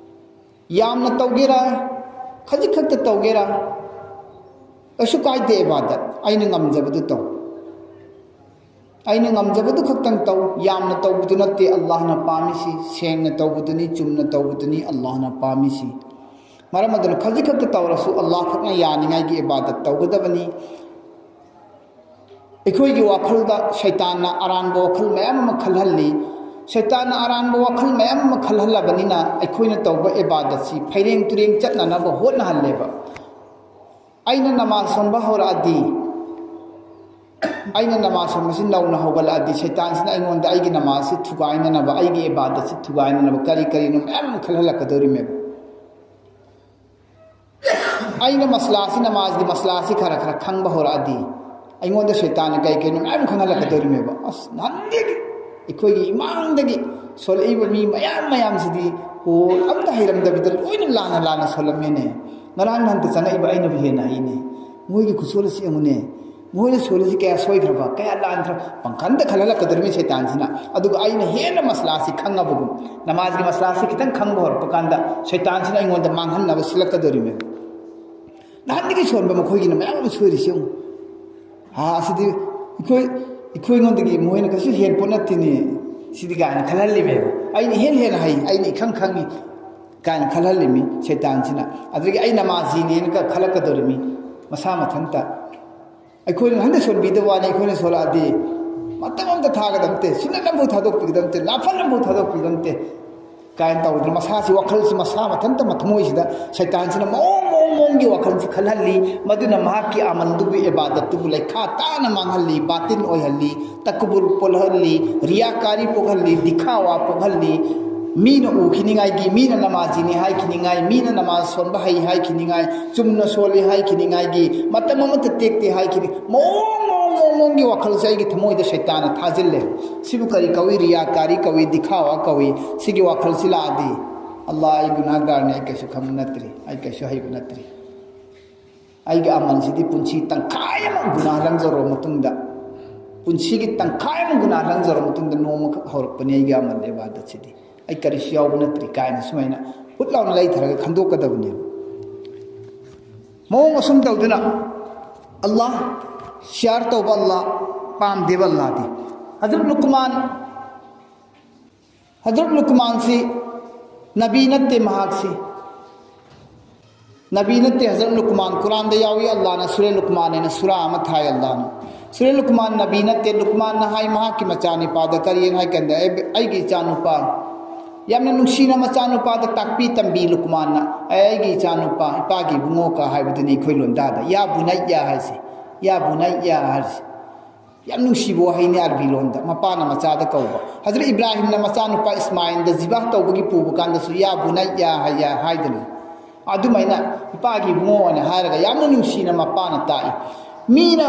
ꯌꯥꯝꯅ ꯇꯧꯒꯦꯔꯥ, ꯈꯖꯤꯛ ꯈꯛꯇ ꯇꯧꯒꯦꯔꯥ, ꯀꯩꯁꯨ ꯀꯥꯏꯗꯦ꯫ ꯏꯕꯥꯗꯠ ꯑꯩꯅ ꯉꯝꯖꯕꯗꯨ ꯇꯧ꯫ ꯑꯩꯅ ꯉꯝꯖꯕꯗꯨ ꯈꯛꯇꯪ ꯇꯧ꯫ ꯌꯥꯝꯅ ꯇꯧꯕꯗꯨ ꯅꯠꯇꯦ ꯑꯜꯂꯥꯍꯅ ꯄꯥꯝꯃꯤꯁꯤ, ꯁꯦꯡꯅ ꯇꯧꯕꯗꯨꯅꯤ, ꯆꯨꯝꯅ ꯇꯧꯕꯗꯨꯅꯤ ꯑꯜꯂꯥꯍꯅ ꯄꯥꯝꯃꯤꯁꯤ꯫ ꯃꯔꯝ ꯑꯗꯨꯅ ꯈꯖꯤꯛ ꯈꯛꯇ ꯇꯧꯔꯁꯨ ꯑꯜꯂꯥꯍ ꯈꯛꯅ ꯌꯥꯅꯤꯡꯉꯥꯏꯒꯤ ꯏꯕꯥꯗꯠ ꯇꯧꯒꯗꯕꯅꯤ꯫ ꯑꯩꯈꯣꯏꯒꯤ ꯋꯥꯈꯜꯗ ꯁꯩꯇꯥꯟꯅ ꯑꯔꯥꯟꯕ ꯋꯥꯈꯜ ꯃꯌꯥꯝ ꯑꯃ ꯈꯜꯍꯜꯂꯤ꯫ ꯁꯩꯇꯥꯟꯅ ꯑꯔꯥꯟꯕ ꯋꯥꯈꯜ ꯃꯌꯥꯝ ꯑꯃ ꯈꯜꯍꯜꯂꯕꯅꯤꯅ ꯑꯩꯈꯣꯏꯅ ꯇꯧꯕ ꯏꯕꯥꯗꯠꯁꯤ ꯐꯩꯔꯦꯡ ꯇꯨꯔꯦꯡ ꯆꯠꯅꯅꯕ ꯍꯣꯠꯅꯍꯜꯂꯦꯕ꯫ ꯑꯩꯅ ꯅꯃꯥꯖ ꯁꯣꯟꯕ ꯍꯧꯔꯛꯑꯗꯤ, ꯑꯩꯅ ꯅꯃꯥꯖ ꯁꯣꯟꯕꯁꯤ ꯅꯧꯅ ꯍꯧꯒꯠꯂꯛꯑꯗꯤ ꯁꯩꯇꯥꯟꯁꯤꯅ ꯑꯩꯉꯣꯟꯗ ꯑꯩꯒꯤ ꯅꯃꯥꯖꯁꯤ ꯊꯨꯒꯥꯏꯅꯅꯕ, ꯑꯩꯒꯤ ꯏꯕꯥꯗꯠꯁꯤ ꯊꯨꯒꯥꯏꯅꯅꯕ ꯀꯔꯤ ꯀꯔꯤꯅꯣ ꯃꯌꯥꯝ ꯑꯃ ꯈꯜꯍꯜꯂꯛꯀꯗꯧꯔꯤꯃꯦꯕ꯫ ꯑꯩꯅ ꯃꯁꯂꯥꯁꯤ, ꯅꯃꯥꯖꯒꯤ ꯃꯁꯂꯥꯁꯤ ꯈꯔ ꯈꯔ ꯈꯪꯕ ꯍꯧꯔꯛꯑꯗꯤ ꯑꯩꯉꯣꯟꯗ ꯁꯩꯇꯥꯟꯅ ꯀꯩ ꯀꯩꯅꯣ ꯃꯌꯥꯝ ꯈꯪꯍꯜꯂꯛꯀꯗꯧꯔꯤꯃꯦꯕ꯫ ꯑꯁ, ꯅꯍꯥꯟꯗꯒꯤ ꯑꯩꯈꯣꯏꯒꯤ ꯏꯃꯥꯡꯗꯒꯤ ꯁꯣꯜꯂꯛꯏꯕ ꯃꯤ ꯃꯌꯥꯝ ꯃꯌꯥꯝꯁꯤꯗꯤ, ꯍꯣ, ꯑꯝꯇ ꯍꯩꯔꯝꯗꯕꯤꯗ ꯂꯣꯏꯅ ꯂꯥꯟꯅ ꯂꯥꯟꯅ ꯁꯣꯜꯂꯝꯃꯦꯅꯦ꯫ ꯉꯔꯥꯡ ꯅꯍꯥꯟꯇ ꯆꯪꯉꯛꯏꯕ ꯑꯩꯅꯕꯨ ꯍꯦꯟꯅ ꯍꯩꯅꯦ꯫ ꯃꯣꯏꯒꯤ ꯈꯨꯠꯁꯣꯜ ꯑꯁꯤ ꯌꯦꯡꯉꯨꯅꯦ꯫ ꯃꯣꯏꯅ ꯁꯣꯜꯂꯤꯁꯤ ꯀꯌꯥ ꯁꯣꯏꯈ꯭ꯔꯕ, ꯀꯌꯥ ꯂꯥꯟꯈ꯭ꯔꯕ, ꯄꯪꯈꯟꯗ ꯈꯜꯍꯜꯂꯛꯀꯗꯧꯔꯤꯃꯤ ꯁꯩꯇꯥꯟꯁꯤꯅ꯫ ꯑꯗꯨꯒ ꯑꯩꯅ ꯍꯦꯟꯅ ꯃꯁꯂꯥꯁꯤ ꯈꯪꯉꯕꯒꯨꯝ, ꯅꯃꯥꯖꯒꯤ ꯃꯁꯂꯥꯁꯤ ꯈꯤꯇꯪ ꯈꯪꯕ ꯍꯧꯔꯛꯄ ꯀꯥꯟꯗ ꯁꯩꯇꯥꯟꯁꯤꯅ ꯑꯩꯉꯣꯟꯗ ꯃꯥꯡꯍꯟꯅꯕ ꯁꯤꯜꯂꯛꯀꯗꯧꯔꯤꯃꯤ꯫ ꯅꯍꯥꯟꯗꯒꯤ ꯁꯣꯟꯕ ꯃꯈꯣꯏꯒꯤꯅ ꯃꯌꯥꯝ ꯑꯃ ꯁꯣꯏꯔꯤꯁꯤ ꯌꯦꯡꯉꯨ꯫ ꯍꯥ, ꯑꯁꯤꯗꯤ ꯑꯩꯈꯣꯏ, ꯑꯩꯈꯣꯏꯉꯣꯟꯗꯒꯤ ꯃꯣꯏꯅ ꯀꯩꯁꯨ ꯍꯦꯟ ꯄꯣꯠ ꯅꯠꯇꯦꯅꯦ ꯁꯤꯗꯤ ꯀꯥꯏꯅ ꯈꯜꯍꯜꯂꯤꯃꯦꯕ꯫ ꯑꯩꯅ ꯏꯍꯦꯟ ꯍꯦꯟꯅ ꯍꯩ, ꯑꯩꯅ ꯏꯈꯪ ꯈꯪꯉꯤ ꯀꯥꯏꯅ ꯈꯜꯍꯜꯂꯤꯃꯤ ꯁꯩꯇꯥꯟꯁꯤꯅ꯫ ꯑꯗꯨꯗꯒꯤ ꯑꯩ ꯅꯃꯥꯖꯤꯅꯦꯅ ꯈꯜꯂꯛꯀꯗꯧꯔꯤꯃꯤ ꯃꯁꯥ ꯃꯊꯟꯇ꯫ ꯑꯩꯈꯣꯏꯅ ꯍꯟꯗꯛ ꯁꯣꯟꯕꯤꯗꯕ ꯋꯥꯅꯤ, ꯑꯩꯈꯣꯏꯅ ꯁꯣꯜꯂꯛꯑꯗꯤ ꯃꯇꯝ ꯑꯝꯇ ꯊꯥꯒꯗꯕ ꯅꯠꯇꯦ, ꯁꯨꯅ ꯅꯝꯐꯨ ꯊꯥꯗꯣꯛꯄꯤꯒꯗꯕ ꯅꯠꯇꯦ, ꯂꯥꯐꯜ ꯅꯝꯐꯨ ꯊꯥꯗꯣꯛꯄꯤꯒꯗꯕ ꯅꯠꯇꯦ ꯀꯥꯏꯅ ꯇꯧꯗꯅ ꯃꯁꯥꯁꯤ, ꯋꯥꯈꯜꯁꯤ ꯃꯁꯥ ꯃꯊꯟꯇ ꯃꯊꯃꯣꯏꯁꯤꯗ ꯁꯩꯇꯥꯟꯁꯤꯅ ꯃꯑꯣꯡ ꯃꯑꯣꯡ ꯃꯑꯣꯡꯒꯤ ꯋꯥꯈꯜꯁꯤ ꯈꯜꯍꯜꯂꯤ꯫ ꯃꯗꯨꯅ ꯃꯍꯥꯛꯀꯤ ꯑꯃꯜꯗꯨꯕꯨ, ꯏꯕꯥꯗꯠꯇꯨꯕꯨ ꯂꯩꯈꯥ ꯇꯥꯅ ꯃꯥꯡꯍꯜꯂꯤ, ꯕꯥꯇꯤꯜ ꯑꯣꯏꯍꯜꯂꯤ, ꯇꯀꯕꯨꯔ ꯄꯣꯛꯍꯜꯂꯤ, ꯔꯤꯌꯥꯀꯥꯔꯤ ꯄꯣꯛꯍꯜꯂꯤ, ꯗꯤꯈꯥꯋꯥ ꯄꯣꯛꯍꯜꯂꯤ, ꯃꯤꯅ ꯎꯈꯤꯅꯤꯡꯉꯥꯏꯒꯤ, ꯃꯤꯅ ꯅꯃꯥꯖꯤꯅꯤ ꯍꯥꯏꯈꯤꯅꯤꯡꯉꯥꯏ, ꯃꯤꯅ ꯅꯃꯥꯖ ꯁꯣꯟꯕ ꯍꯩ ꯍꯥꯏꯈꯤꯅꯤꯡꯉꯥꯏ, ꯆꯨꯝꯅ ꯁꯣꯜꯂꯤ ꯍꯥꯏꯈꯤꯅꯤꯡꯉꯥꯏꯒꯤ, ꯃꯇꯝ ꯑꯃꯠꯇ ꯇꯦꯛꯇꯦ ꯍꯥꯏꯈꯤꯅꯤ꯫ ꯃꯑꯣꯡ ꯃꯑꯣꯡ ꯃꯑꯣꯡ ꯃꯑꯣꯡꯒꯤ ꯋꯥꯈꯜꯁꯦ ꯑꯩꯒꯤ ꯊꯃꯣꯏꯗ ꯁꯩꯇꯥꯟꯅ ꯊꯥꯖꯤꯜꯂꯦ꯫ ꯁꯤꯕꯨ ꯀꯔꯤ ꯀꯧꯏ? ꯔꯤꯌꯥꯀꯥꯔꯤ ꯀꯧꯏ, ꯗꯤꯈꯥꯋꯥ ꯀꯧꯏ꯫ ꯁꯤꯒꯤ ꯋꯥꯈꯜꯁꯤ ꯂꯥꯛꯑꯗꯤ, "ꯑꯜꯂꯥ, ꯑꯩ ꯒꯨꯅꯥꯍꯒꯥꯔꯅꯤ, ꯑꯩ ꯀꯩꯁꯨ ꯈꯪꯕ ꯅꯠꯇ꯭ꯔꯤ, ꯑꯩ ꯀꯩꯁꯨ ꯍꯩꯕ ꯅꯠꯇ꯭ꯔꯤ꯫ ꯑꯩꯒꯤ ꯑꯃꯜꯁꯤꯗꯤ ꯄꯨꯟꯁꯤ ꯇꯪꯈꯥꯏ ꯑꯃ ꯒꯨꯅꯥꯍ ꯂꯪꯖꯔꯕ ꯃꯇꯨꯡꯗ, ꯄꯨꯟꯁꯤꯒꯤ ꯇꯪꯈꯥꯏ ꯑꯃ ꯒꯨꯅꯥꯍ ꯂꯪꯖꯔꯕ ꯃꯇꯨꯡꯗ ꯅꯣꯡꯃꯈꯛ ꯍꯧꯔꯛꯄꯅꯤ ꯑꯩꯒꯤ ꯑꯃꯜ ꯏꯕꯥꯗꯠꯁꯤꯗꯤ꯫ ꯑꯩ ꯀꯔꯤꯁꯨ ꯌꯥꯎꯕ ꯅꯠꯇ꯭ꯔꯤ" ꯀꯥꯏꯅ ꯁꯨꯃꯥꯏꯅ ꯍꯨꯠ ꯂꯥꯎꯅ ꯂꯩꯊꯔꯒ ꯈꯟꯗꯣꯛꯀꯗꯕꯅꯦꯕ꯫ ꯃꯑꯣꯡ ꯑꯁꯨꯝ ꯇꯧꯗꯨꯅ ꯑꯜꯂꯥ, ꯁꯤꯌꯥꯔ ꯇꯧꯕ ꯑꯜꯂꯥ, ꯄꯥꯝꯗꯦꯕ ꯑꯜꯂꯥꯗꯤ꯫ ꯍꯖꯔꯠ ꯂꯨꯀꯃꯥꯟ, ꯍꯖꯔꯠ ꯂꯨꯀꯃꯥꯟꯁꯤ ꯅꯕꯤ ꯅꯠꯇꯦ, ꯃꯍꯥꯛꯁꯤ ꯅꯕꯤ ꯅꯠꯇꯦ꯫ ꯍꯖꯔꯠ ꯂꯨꯀꯃꯥꯟ, ꯀꯨꯔꯥꯟꯗ ꯌꯥꯎꯏ, ꯑꯜꯂꯥꯅ ꯁꯨꯔꯦ ꯂꯨꯀꯃꯥꯟ ꯍꯥꯏꯅ ꯁꯨꯔꯥ ꯑꯃ ꯊꯥꯏ ꯑꯜꯂꯥꯅ꯫ ꯁꯨꯔꯦ ꯂꯨꯀꯃꯥꯟ ꯅꯕꯤ ꯅꯠꯇꯦ꯫ ꯂꯨꯀꯃꯥꯟꯅ ꯍꯥꯏ ꯃꯍꯥꯛꯀꯤ ꯃꯆꯥꯅꯤꯄꯥꯗ, ꯀꯔꯤꯅ ꯍꯥꯏ ꯀꯥꯟꯗ, "ꯑꯩ, ꯑꯩꯒꯤ ꯏꯆꯥꯅꯨꯄꯥ, ꯌꯥꯝꯅ ꯅꯨꯡꯁꯤꯅ ꯃꯆꯥꯅꯨꯄꯥꯗ ꯇꯥꯛꯄꯤ ꯇꯝꯕꯤ ꯂꯨꯀꯃꯥꯟꯅ, ꯑꯩ, ꯑꯩꯒꯤ ꯏꯆꯥꯅꯨꯄꯥ, ꯏꯄꯥꯒꯤ ꯏꯕꯨꯡꯉꯣꯀ ꯍꯥꯏꯕꯗꯨꯅꯤ ꯑꯩꯈꯣꯏ ꯂꯣꯟꯗꯥꯗ, ꯌꯥ ꯕꯨꯅꯩꯌꯥ ꯍꯥꯏꯁꯦ, ꯌꯥ ꯕꯨꯅꯩꯌꯥ ꯍꯥꯏꯁꯦ꯫ ꯌꯥꯝ ꯅꯨꯡꯁꯤꯕ ꯋꯥꯍꯩꯅꯤ ꯑꯔꯕꯤ ꯂꯣꯟꯗ, ꯃꯄꯥꯅ ꯃꯆꯥꯗ ꯀꯧꯕ꯫ ꯍꯖꯔꯠ ꯏꯕ꯭ꯔꯥꯍꯤꯝꯅ ꯃꯆꯥꯅꯨꯄꯥ ꯏꯁꯃꯥꯏꯜꯗ ꯖꯤꯕꯥ ꯇꯧꯕꯒꯤ ꯄꯨꯕ ꯀꯥꯟꯗꯁꯨ, "ꯌꯥ ꯕꯨꯅꯩꯌꯥ" ꯍꯥꯏ, ꯌꯥ ꯍꯥꯏꯗꯅ꯫ ꯑꯗꯨꯃꯥꯏꯅ ꯏꯄꯥꯒꯤ ꯏꯕꯨꯡꯉꯣ ꯍꯥꯏꯅ ꯍꯥꯏꯔꯒ ꯌꯥꯝꯅ ꯅꯨꯡꯁꯤꯅ ꯃꯄꯥꯅ ꯇꯥꯛꯏ꯫ ꯃꯤꯅ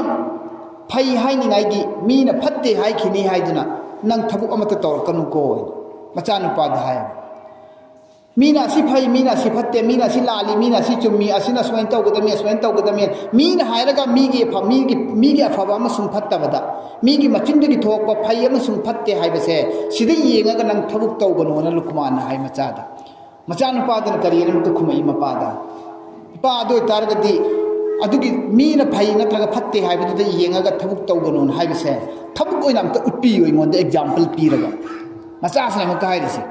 ꯐꯩ ꯍꯥꯏꯅꯤꯡꯉꯥꯏꯒꯤ, ꯃꯤꯅ ꯐꯠꯇꯦ ꯍꯥꯏꯈꯤꯅꯤ ꯍꯥꯏꯗꯨꯅ ꯅꯪ ꯊꯕꯛ ꯑꯃꯠꯇ ꯇꯧꯔꯛꯀꯅꯨꯀꯣ ꯍꯥꯏꯅ ꯃꯆꯥꯅꯨꯄꯥꯗ ꯍꯥꯏ꯫ ꯃꯤꯅ ꯑꯁꯤ ꯐꯩ, ꯃꯤꯅ ꯑꯁꯤ ꯐꯠꯇꯦ, ꯃꯤꯅ ꯑꯁꯤ ꯂꯥꯜꯂꯤ, ꯃꯤꯅ ꯑꯁꯤ ꯆꯨꯝꯃꯤ, ꯑꯁꯤꯅ ꯁꯨꯃꯥꯏꯅ ꯇꯧꯒꯗꯕꯅꯤ, ꯑꯁꯨꯃꯥꯏꯅ ꯇꯧꯒꯗꯕꯅꯤ, ꯃꯤꯅ ꯍꯥꯏꯔꯒ ꯃꯤꯒꯤ ꯑꯐ-, ꯃꯤꯒꯤ, ꯃꯤꯒꯤ ꯑꯐꯕ ꯑꯃꯁꯨꯡ ꯐꯠꯇꯕꯗ, ꯃꯤꯒꯤ ꯃꯆꯤꯟꯗꯒꯤ ꯊꯣꯛꯄ ꯐꯩ ꯑꯃꯁꯨꯡ ꯐꯠꯇꯦ ꯍꯥꯏꯕꯁꯦ ꯁꯤꯗ ꯌꯦꯡꯉꯒ ꯅꯪ ꯊꯕꯛ ꯇꯧꯒꯅꯣꯅ ꯂꯨꯀꯃꯥꯟꯅ ꯍꯥꯏ ꯃꯆꯥꯗ꯫ ꯃꯆꯥꯅꯨꯄꯥꯗꯨꯅ ꯀꯔꯤꯅ ꯑꯃꯨꯛꯇ ꯈꯨꯝꯃꯛꯏ ꯃꯄꯥꯗ? "ꯏꯄꯥ, ꯑꯗꯨ ꯑꯣꯏꯇꯥꯔꯒꯗꯤ ꯑꯗꯨꯒꯤ ꯃꯤꯅ ꯐꯩ ꯅꯠꯇ꯭ꯔꯒ ꯐꯠꯇꯦ ꯍꯥꯏꯕꯗꯨꯗ ꯌꯦꯡꯉꯒ ꯊꯕꯛ ꯇꯧꯒꯅꯣꯅ ꯍꯥꯏꯕꯁꯦ ꯊꯕꯛ ꯑꯣꯏꯅ ꯑꯝꯇ ꯎꯠꯄꯤꯌꯨ ꯑꯩꯉꯣꯟꯗ", ꯑꯦꯛꯖꯥꯝꯄꯜ ꯄꯤꯔꯒ꯫ ꯃꯆꯥꯁꯤꯅ ꯑꯃꯨꯛꯀ ꯍꯥꯏꯔꯤꯁꯦ,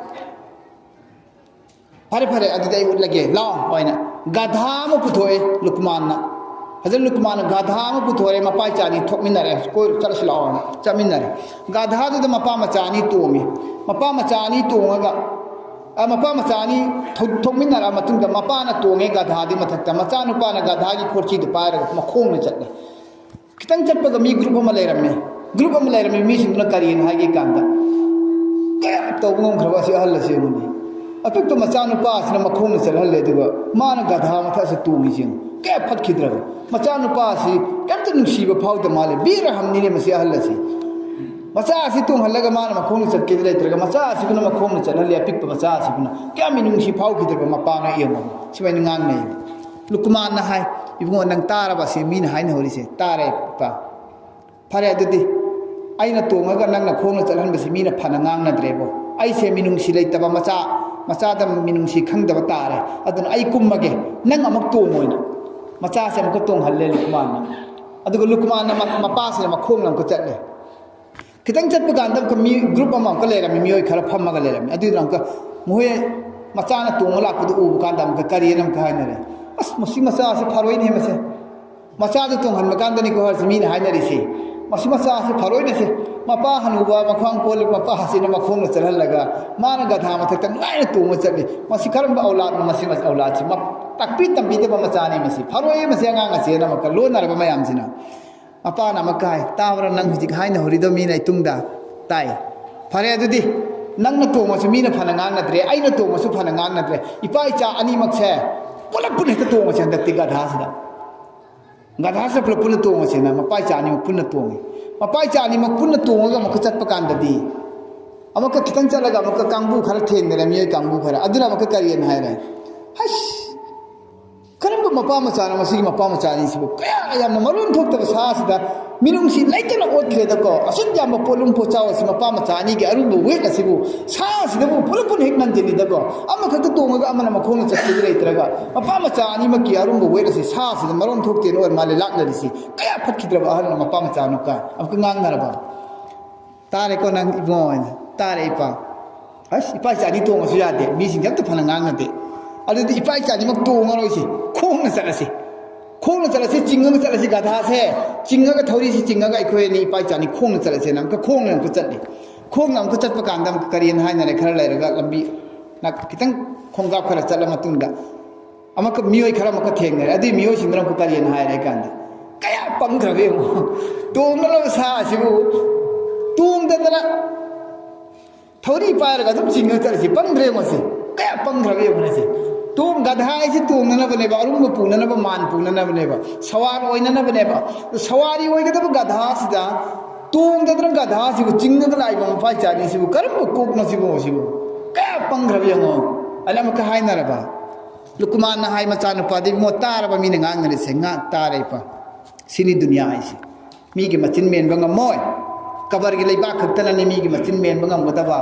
"ꯐꯔꯦ, ꯐꯔꯦ, ꯑꯗꯨꯗꯤ ꯑꯩ ꯎꯠꯂꯒꯦ, ꯂꯥꯛꯑꯣ" ꯍꯥꯏꯅ ꯒꯙꯥ ꯑꯃ ꯄꯨꯊꯣꯛꯑꯦ ꯂꯨꯀꯃꯥꯟꯅ꯫ ꯍꯖꯔꯠ ꯂꯨꯀꯃꯥꯟꯅ ꯒꯙꯥ ꯑꯃ ꯄꯨꯊꯣꯔꯦ, ꯃꯄꯥ ꯏꯆꯥꯅꯤ ꯊꯣꯛꯃꯤꯟꯅꯔꯦ, "ꯀꯣꯏ ꯆꯠꯂꯁꯤ ꯂꯥꯛꯑꯣ" ꯍꯥꯏꯅ ꯆꯠꯃꯤꯟꯅꯔꯦ꯫ ꯒꯙꯥꯗꯨꯗ ꯃꯄꯥ ꯃꯆꯥ ꯑꯅꯤ ꯇꯣꯡꯉꯤ꯫ ꯃꯄꯥ ꯃꯆꯥ ꯑꯅꯤ ꯇꯣꯡꯉꯒ, ꯑ, ꯃꯄꯥ ꯃꯆꯥ ꯑꯅꯤ ꯊꯧ-, ꯊꯣꯛꯃꯤꯟꯅꯔ ꯃꯇꯨꯡꯗ ꯃꯄꯥꯅ ꯇꯣꯡꯉꯦ ꯒꯙꯥꯗꯤ ꯃꯊꯛꯇ, ꯃꯆꯥꯅꯨꯄꯥꯅ ꯒꯙꯥꯒꯤ ꯈꯣꯔꯆꯤꯗꯨ ꯄꯥꯏꯔꯒ ꯃꯈꯣꯡꯅ ꯆꯠꯂꯦ꯫ ꯈꯤꯇꯪ ꯆꯠꯄꯒ ꯃꯤ ꯒ꯭ꯔꯨꯞ ꯑꯃ ꯂꯩꯔꯝꯃꯦ꯫ ꯒ꯭ꯔꯨꯞ ꯑꯃ ꯂꯩꯔꯝꯃꯤ ꯃꯤꯁꯤꯡꯗꯨꯅ ꯀꯔꯤꯅꯣ ꯍꯥꯏꯒꯦ ꯀꯥꯟꯗ, "ꯀꯌꯥ ꯇꯧꯕ ꯉꯝꯈ꯭ꯔꯕ ꯑꯁꯤ ꯑꯍꯜ ꯑꯁꯤ ꯌꯦꯡꯉꯨꯅꯦ꯫ ꯑꯄꯤꯛꯄ ꯃꯆꯥꯅꯨꯄꯥ ꯑꯁꯤꯅ ꯃꯈꯣꯡꯅ ꯆꯠꯍꯜꯂꯦ, ꯑꯗꯨꯒ ꯃꯥꯅ ꯒꯙꯥ ꯃꯊꯛꯁꯦ ꯇꯣꯡꯉꯤꯁꯤ ꯌꯦꯡꯉꯨ꯫ ꯀꯌꯥ ꯐꯠꯈꯤꯗ꯭ꯔꯕ꯫ ꯃꯆꯥꯅꯨꯄꯥ ꯑꯁꯤ ꯀꯩꯝꯇ ꯅꯨꯡꯁꯤꯕ ꯐꯥꯎꯗ ꯃꯥꯜꯂꯦ꯫ ꯕꯤꯔ ꯍꯝꯅꯤꯅꯦ ꯃꯁꯤ ꯑꯍꯜ ꯑꯁꯤ꯫ ꯃꯆꯥ ꯑꯁꯤ ꯇꯣꯡꯍꯜꯂꯒ ꯃꯥꯅ ꯃꯈꯣꯡꯅ ꯆꯠꯀꯦꯗꯤ ꯂꯩꯇ꯭ꯔꯒ ꯃꯆꯥ ꯑꯁꯤꯕꯨꯅ ꯃꯈꯣꯡꯅ ꯆꯠꯍꯜꯂꯦ, ꯑꯄꯤꯛꯄ ꯃꯆꯥ ꯑꯁꯤꯕꯨꯅ꯫ ꯀꯌꯥ ꯃꯤꯅꯨꯡꯁꯤ ꯐꯥꯎꯈꯤꯗ꯭ꯔꯕ ꯃꯄꯥꯅꯣ ꯌꯦꯡꯉꯣ꯫ ꯁꯨꯃꯥꯏꯅ ꯉꯥꯡꯅꯩ꯫ ꯂꯨꯀꯃꯥꯟꯅ ꯍꯥꯏ, "ꯏꯕꯨꯡꯉꯣ, ꯅꯪ ꯇꯥꯔꯕ ꯑꯁꯤ ꯃꯤꯅ ꯍꯥꯏꯅꯍꯧꯔꯤꯁꯦ?" "ꯇꯥꯔꯦ, ꯏꯄꯥ꯫" "ꯐꯔꯦ, ꯑꯗꯨꯗꯤ ꯑꯩꯅ ꯇꯣꯡꯉꯒ ꯅꯪꯅ ꯈꯣꯡꯅ ꯆꯠꯍꯟꯕꯁꯤ ꯃꯤꯅ ꯐꯅ ꯉꯥꯡꯅꯗ꯭ꯔꯦꯕꯣ꯫ ꯑꯩꯁꯦ ꯃꯤꯅꯨꯡꯁꯤ ꯂꯩꯇꯕ ꯃꯆꯥ, ꯃꯆꯥꯗ ꯃꯤꯅꯨꯡꯁꯤ ꯈꯪꯗꯕ ꯇꯥꯔꯦ꯫ ꯑꯗꯨꯅ ꯑꯩ ꯀꯨꯝꯃꯒꯦ, ꯅꯪ ꯑꯃꯨꯛ ꯇꯣꯡꯉꯣꯏꯅ꯫" ꯃꯆꯥꯁꯦ ꯑꯃꯨꯛꯀ ꯇꯣꯡꯍꯜꯂꯦ ꯂꯨꯀꯃꯥꯟꯅ꯫ ꯑꯗꯨꯒ ꯂꯨꯀꯃꯥꯟꯅ ꯃ-, ꯃꯄꯥꯁꯤꯅ ꯃꯈꯣꯡꯅ ꯑꯃꯨꯛꯀ ꯆꯠꯂꯦ꯫ ꯈꯤꯇꯪ ꯆꯠꯄ ꯀꯥꯟꯗ ꯑꯃꯨꯛꯀ ꯃꯤ group ꯑꯃ ꯑꯃꯨꯛꯀ ꯂꯩꯔꯝꯃꯤ, ꯃꯤꯑꯣꯏ ꯈꯔ ꯐꯝꯃꯒ ꯂꯩꯔꯝꯃꯤ꯫ ꯑꯗꯨꯗꯨꯅ ꯑꯃꯨꯛꯀ ꯃꯈꯣꯏ ꯃꯆꯥꯅ ꯇꯣꯡꯉ ꯂꯥꯛꯄꯗꯨ ꯎꯕ ꯀꯥꯟꯗ ꯑꯃꯨꯛꯀ ꯀꯔꯤꯅ ꯑꯃꯨꯛꯀ ꯍꯥꯏꯅꯔꯦ? "ꯑꯁ, ꯃꯁꯤ ꯃꯆꯥꯁꯤ ꯐꯔꯣꯏꯅꯦ ꯃꯁꯦ꯫" ꯃꯆꯥꯗꯨ ꯇꯣꯡꯍꯟꯕ ꯀꯥꯟꯗꯅꯤꯀꯣ ꯍꯧꯖꯤꯛ ꯃꯤꯅ ꯍꯥꯏꯅꯔꯤꯁꯤ, "ꯃꯁꯤ ꯃꯆꯥꯁꯤ ꯐꯔꯣꯏꯅꯦ ꯁꯦ꯫ ꯃꯄꯥ ꯍꯅꯨꯕ ꯃꯈ꯭ꯋꯥꯡ ꯀꯣꯜꯂꯤ, ꯃꯄꯥ ꯑꯁꯤꯅ ꯃꯈꯣꯡꯅ ꯆꯠꯍꯜꯂꯒ ꯃꯥꯅ ꯒꯙꯥ ꯃꯊꯛꯇ ꯅꯨꯡꯉꯥꯏꯅ ꯇꯣꯡꯉ ꯆꯠꯂꯤ꯫ ꯃꯁꯤ ꯀꯔꯝꯕ ꯑꯧꯂꯥꯗꯅꯣ? ꯃꯁꯤ, ꯃꯁꯤ ꯑꯧꯂꯥꯗꯁꯤ ꯃ-, ꯇꯥꯛꯄꯤ ꯇꯝꯕꯤꯗꯕ ꯃꯆꯥꯅꯤ ꯃꯁꯤ꯫ ꯐꯔꯣꯏꯌꯦ ꯃꯁꯤ ꯑꯉꯥꯡ ꯑꯁꯦꯅ" ꯑꯃꯨꯛꯀ ꯂꯣꯟꯅꯔꯕ ꯃꯌꯥꯝꯁꯤꯅ꯫ ꯃꯄꯥꯅ ꯑꯃꯨꯛꯀ ꯍꯥꯏ, "ꯇꯥꯕ꯭ꯔꯥ ꯅꯪ ꯍꯧꯖꯤꯛ ꯍꯥꯏꯅ ꯍꯧꯔꯤꯗꯣ ꯃꯤꯅ ꯏꯇꯨꯡꯗ?" "ꯇꯥꯏ꯫" "ꯐꯔꯦ ꯑꯗꯨꯗꯤ, ꯅꯪꯅ ꯇꯣꯡꯉꯁꯨ ꯃꯤꯅ ꯐꯅ ꯉꯥꯡꯅꯗ꯭ꯔꯦ, ꯑꯩꯅ ꯇꯣꯡꯉꯁꯨ ꯐꯅ ꯉꯥꯡꯅꯗ꯭ꯔꯦ꯫ ꯏꯄꯥ ꯏꯆꯥ ꯑꯅꯤꯃꯛꯁꯦ ꯄꯨꯂꯞ ꯄꯨꯟꯅ ꯍꯦꯛꯇ ꯇꯣꯡꯉꯁꯦ ꯍꯟꯗꯛꯇꯤ ꯒꯙꯥꯁꯤꯗ꯫ ꯒꯙꯥꯁꯤꯗ ꯄꯨꯂꯞ ꯄꯨꯟꯅ ꯇꯣꯡꯉꯁꯦꯅ" ꯃꯄꯥ ꯏꯆꯥ ꯑꯅꯤꯃꯛ ꯄꯨꯟꯅ ꯇꯣꯡꯉꯤ꯫ ꯃꯄꯥ ꯏꯆꯥ ꯑꯅꯤꯃꯛ ꯄꯨꯟꯅ ꯇꯣꯡꯉꯒ ꯑꯃꯨꯛꯀ ꯆꯠꯄ ꯀꯥꯟꯗꯗꯤ, ꯑꯃꯨꯛꯀ ꯈꯤꯇꯪ ꯆꯠꯂꯒ ꯑꯃꯨꯛꯀ ꯀꯥꯡꯕꯨ ꯈꯔ ꯊꯦꯡꯅꯔꯦ, ꯃꯤꯑꯣꯏ ꯀꯥꯡꯕꯨ ꯈꯔ꯫ ꯑꯗꯨꯅ ꯑꯃꯨꯛꯀ ꯀꯔꯤꯅ ꯍꯥꯏꯔꯦ? "ꯍꯩꯁ! ꯀꯔꯝꯕ ꯃꯄꯥ ꯃꯆꯥꯅꯣ ꯃꯁꯤꯒꯤ ꯃꯄꯥ ꯃꯆꯥ ꯑꯅꯤꯁꯤꯕꯨ? ꯀꯌꯥ ꯌꯥꯝꯅ ꯃꯔꯣꯟ ꯊꯣꯛꯇꯕ ꯁꯥ ꯑꯁꯤꯗ ꯃꯤꯅꯨꯡꯁꯤ ꯂꯩꯇꯅ ꯑꯣꯠꯈ꯭ꯔꯦꯗꯀꯣ꯫ ꯑꯁꯨꯛ ꯌꯥꯝꯕ ꯄꯣꯠꯂꯨꯝ ꯄꯣꯠꯆꯥꯎ ꯑꯁꯤ, ꯃꯄꯥ ꯃꯆꯥ ꯑꯅꯤꯒꯤ ꯑꯔꯨꯝꯕ weight ꯑꯁꯤꯕꯨ ꯁꯥ ꯑꯁꯤꯗꯕꯨ ꯄꯨꯂꯞ ꯄꯨꯟꯅ ꯍꯦꯛ ꯅꯟꯁꯤꯜꯂꯤꯗꯀꯣ꯫ ꯑꯃꯈꯛꯇ ꯇꯣꯡꯉꯒ ꯑꯃꯅ ꯃꯈꯣꯡꯅ ꯆꯠꯈꯤꯕ ꯂꯩꯇ꯭ꯔꯒ ꯃꯄꯥ ꯃꯆꯥ ꯑꯅꯤꯃꯛꯀꯤ ꯑꯔꯨꯝꯕ weight ꯑꯁꯤ ꯁꯥ ꯑꯁꯤꯗ ꯃꯔꯣꯟ ꯊꯣꯛꯇꯦꯅ ꯑꯣꯏꯔ ꯃꯥꯜꯂꯦ ꯂꯥꯛꯅꯔꯤꯁꯤ꯫ ꯀꯌꯥ ꯐꯠꯈꯤꯗ꯭ꯔꯕ ꯑꯍꯜꯅ ꯃꯄꯥ ꯃꯆꯥꯅꯣ ꯀꯥꯏ ꯑꯃꯨꯛꯀ ꯉꯥꯡꯅꯔꯕ?" "ꯇꯥꯔꯦꯀꯣ ꯅꯪ ꯏꯕꯨꯡꯉꯣ?" ꯍꯥꯏꯅ꯫ "ꯇꯥꯔꯦ ꯏꯄꯥ꯫" "ꯑꯁ, ꯏꯄꯥ ꯏꯆꯥ ꯑꯅꯤ ꯇꯣꯡꯉꯁꯨ ꯌꯥꯗꯦ, ꯃꯤꯁꯤꯡꯁꯦ ꯑꯝꯇ ꯐꯅ ꯉꯥꯡꯅꯗꯦ꯫ ꯑꯗꯨꯗꯤ ꯏꯄꯥ ꯏꯆꯥ ꯑꯅꯤꯃꯛ ꯇꯣꯡꯉꯔꯣꯏꯁꯤ, ꯈꯣꯡꯅ ꯆꯠꯂꯁꯤ꯫ ꯈꯣꯡꯅ ꯆꯠꯂꯁꯤ, ꯆꯤꯡꯉꯒ ꯆꯠꯂꯁꯤ, ꯒꯙꯥꯁꯦ ꯆꯤꯡꯉꯒ ꯊꯧꯔꯤꯁꯤ ꯆꯤꯡꯉꯒ ꯑꯩꯈꯣꯏ ꯑꯅꯤ ꯏꯄꯥ ꯏꯆꯥ ꯑꯅꯤ ꯈꯣꯡꯅ ꯆꯠꯂꯁꯦꯅ" ꯑꯃꯨꯛꯀ ꯈꯣꯡꯅ ꯑꯃꯨꯛꯀ ꯆꯠꯂꯤ꯫ ꯈꯣꯡꯅ ꯑꯃꯨꯛꯀ ꯆꯠꯄ ꯀꯥꯟꯗ ꯑꯃꯨꯛꯀ ꯀꯔꯤꯅ ꯍꯥꯏꯅꯔꯦ, ꯈꯔ ꯂꯩꯔꯒ ꯂꯝꯕꯤ ꯅꯥ-, ꯈꯤꯇꯪ ꯈꯣꯡꯀꯥꯞ ꯈꯔ ꯆꯠꯂ ꯃꯇꯨꯡꯗ ꯑꯃꯨꯛꯀ ꯃꯤꯑꯣꯏ ꯈꯔ ꯑꯃꯨꯛꯀ ꯊꯦꯡꯅꯔꯦ꯫ ꯑꯗꯨꯏ ꯃꯤꯑꯣꯏꯁꯤꯡꯗꯨꯅ ꯑꯃꯨꯛꯀ ꯀꯔꯤꯅ ꯍꯥꯏꯔꯦ ꯍꯥꯏ ꯀꯥꯟꯗ, "ꯀꯌꯥ ꯄꯪꯈ꯭ꯔꯒꯦ ꯌꯦꯡꯉꯣ, ꯇꯣꯡꯅꯅꯕ ꯁꯥ ꯑꯁꯤꯕꯨ ꯇꯣꯡꯗꯗꯅ ꯊꯧꯔꯤ ꯄꯥꯏꯔꯒ ꯑꯗꯨꯝ ꯆꯤꯡꯉ ꯆꯠꯂꯤꯁꯤ ꯄꯪꯗ꯭ꯔꯦ ꯌꯦꯡꯉꯣ ꯁꯤ꯫ ꯀꯌꯥ ꯄꯪꯈ꯭ꯔꯕ ꯌꯦꯡꯉꯨꯅꯦ ꯁꯤ꯫ ꯇꯣꯡ ꯒꯙꯥ ꯍꯥꯏꯁꯤ ꯇꯣꯡꯅꯅꯕꯅꯦꯕ, ꯑꯔꯨꯝꯕ ꯄꯨꯅꯅꯕ, ꯃꯥꯟ ꯄꯨꯅꯅꯕꯅꯦꯕ, ꯁꯋꯥꯔ ꯑꯣꯏꯅꯅꯕꯅꯦꯕ꯫ ꯁꯋꯥꯔꯤ ꯑꯣꯏꯒꯗꯕ ꯒꯙꯥꯁꯤꯗ ꯇꯣꯡꯗꯗꯅ ꯒꯙꯥꯁꯤꯕꯨ ꯆꯤꯡꯉꯒ ꯂꯥꯛꯏꯕ ꯃꯐꯥꯏ ꯆꯥꯅꯤꯁꯤꯕꯨ ꯀꯔꯝꯕ ꯀꯣꯛꯅꯣ ꯁꯤꯕꯨ? ꯁꯤꯕꯨ ꯀꯌꯥ ꯄꯪꯈ꯭ꯔꯕ ꯌꯦꯡꯉꯣ꯫ ꯑꯩꯅ ꯑꯃꯨꯛꯀ ꯍꯥꯏꯅꯔꯕ, ꯂꯨꯀꯃꯥꯟꯅ ꯍꯥꯏ ꯃꯆꯥꯅꯨꯄꯥꯗ, "ꯏꯕꯨꯡꯉꯣ, ꯇꯥꯔꯕ ꯃꯤꯅ ꯉꯥꯡꯅꯔꯤꯁꯦ? ꯉꯥ ꯇꯥꯔꯦ ꯏꯄꯥ꯫ ꯁꯤꯅꯤ ꯗꯨꯅꯤꯌꯥ ꯍꯥꯏꯁꯦ꯫ ꯃꯤꯒꯤ ꯃꯆꯤꯟ ꯃꯦꯟꯕ ꯉꯝꯃꯣꯏ꯫ ꯀꯕꯔꯒꯤ ꯂꯩꯕꯥꯛ ꯈꯛꯇꯅꯅꯤ ꯃꯤꯒꯤ ꯃꯆꯤꯟ ꯃꯦꯟꯕ ꯉꯝꯒꯗꯕ꯫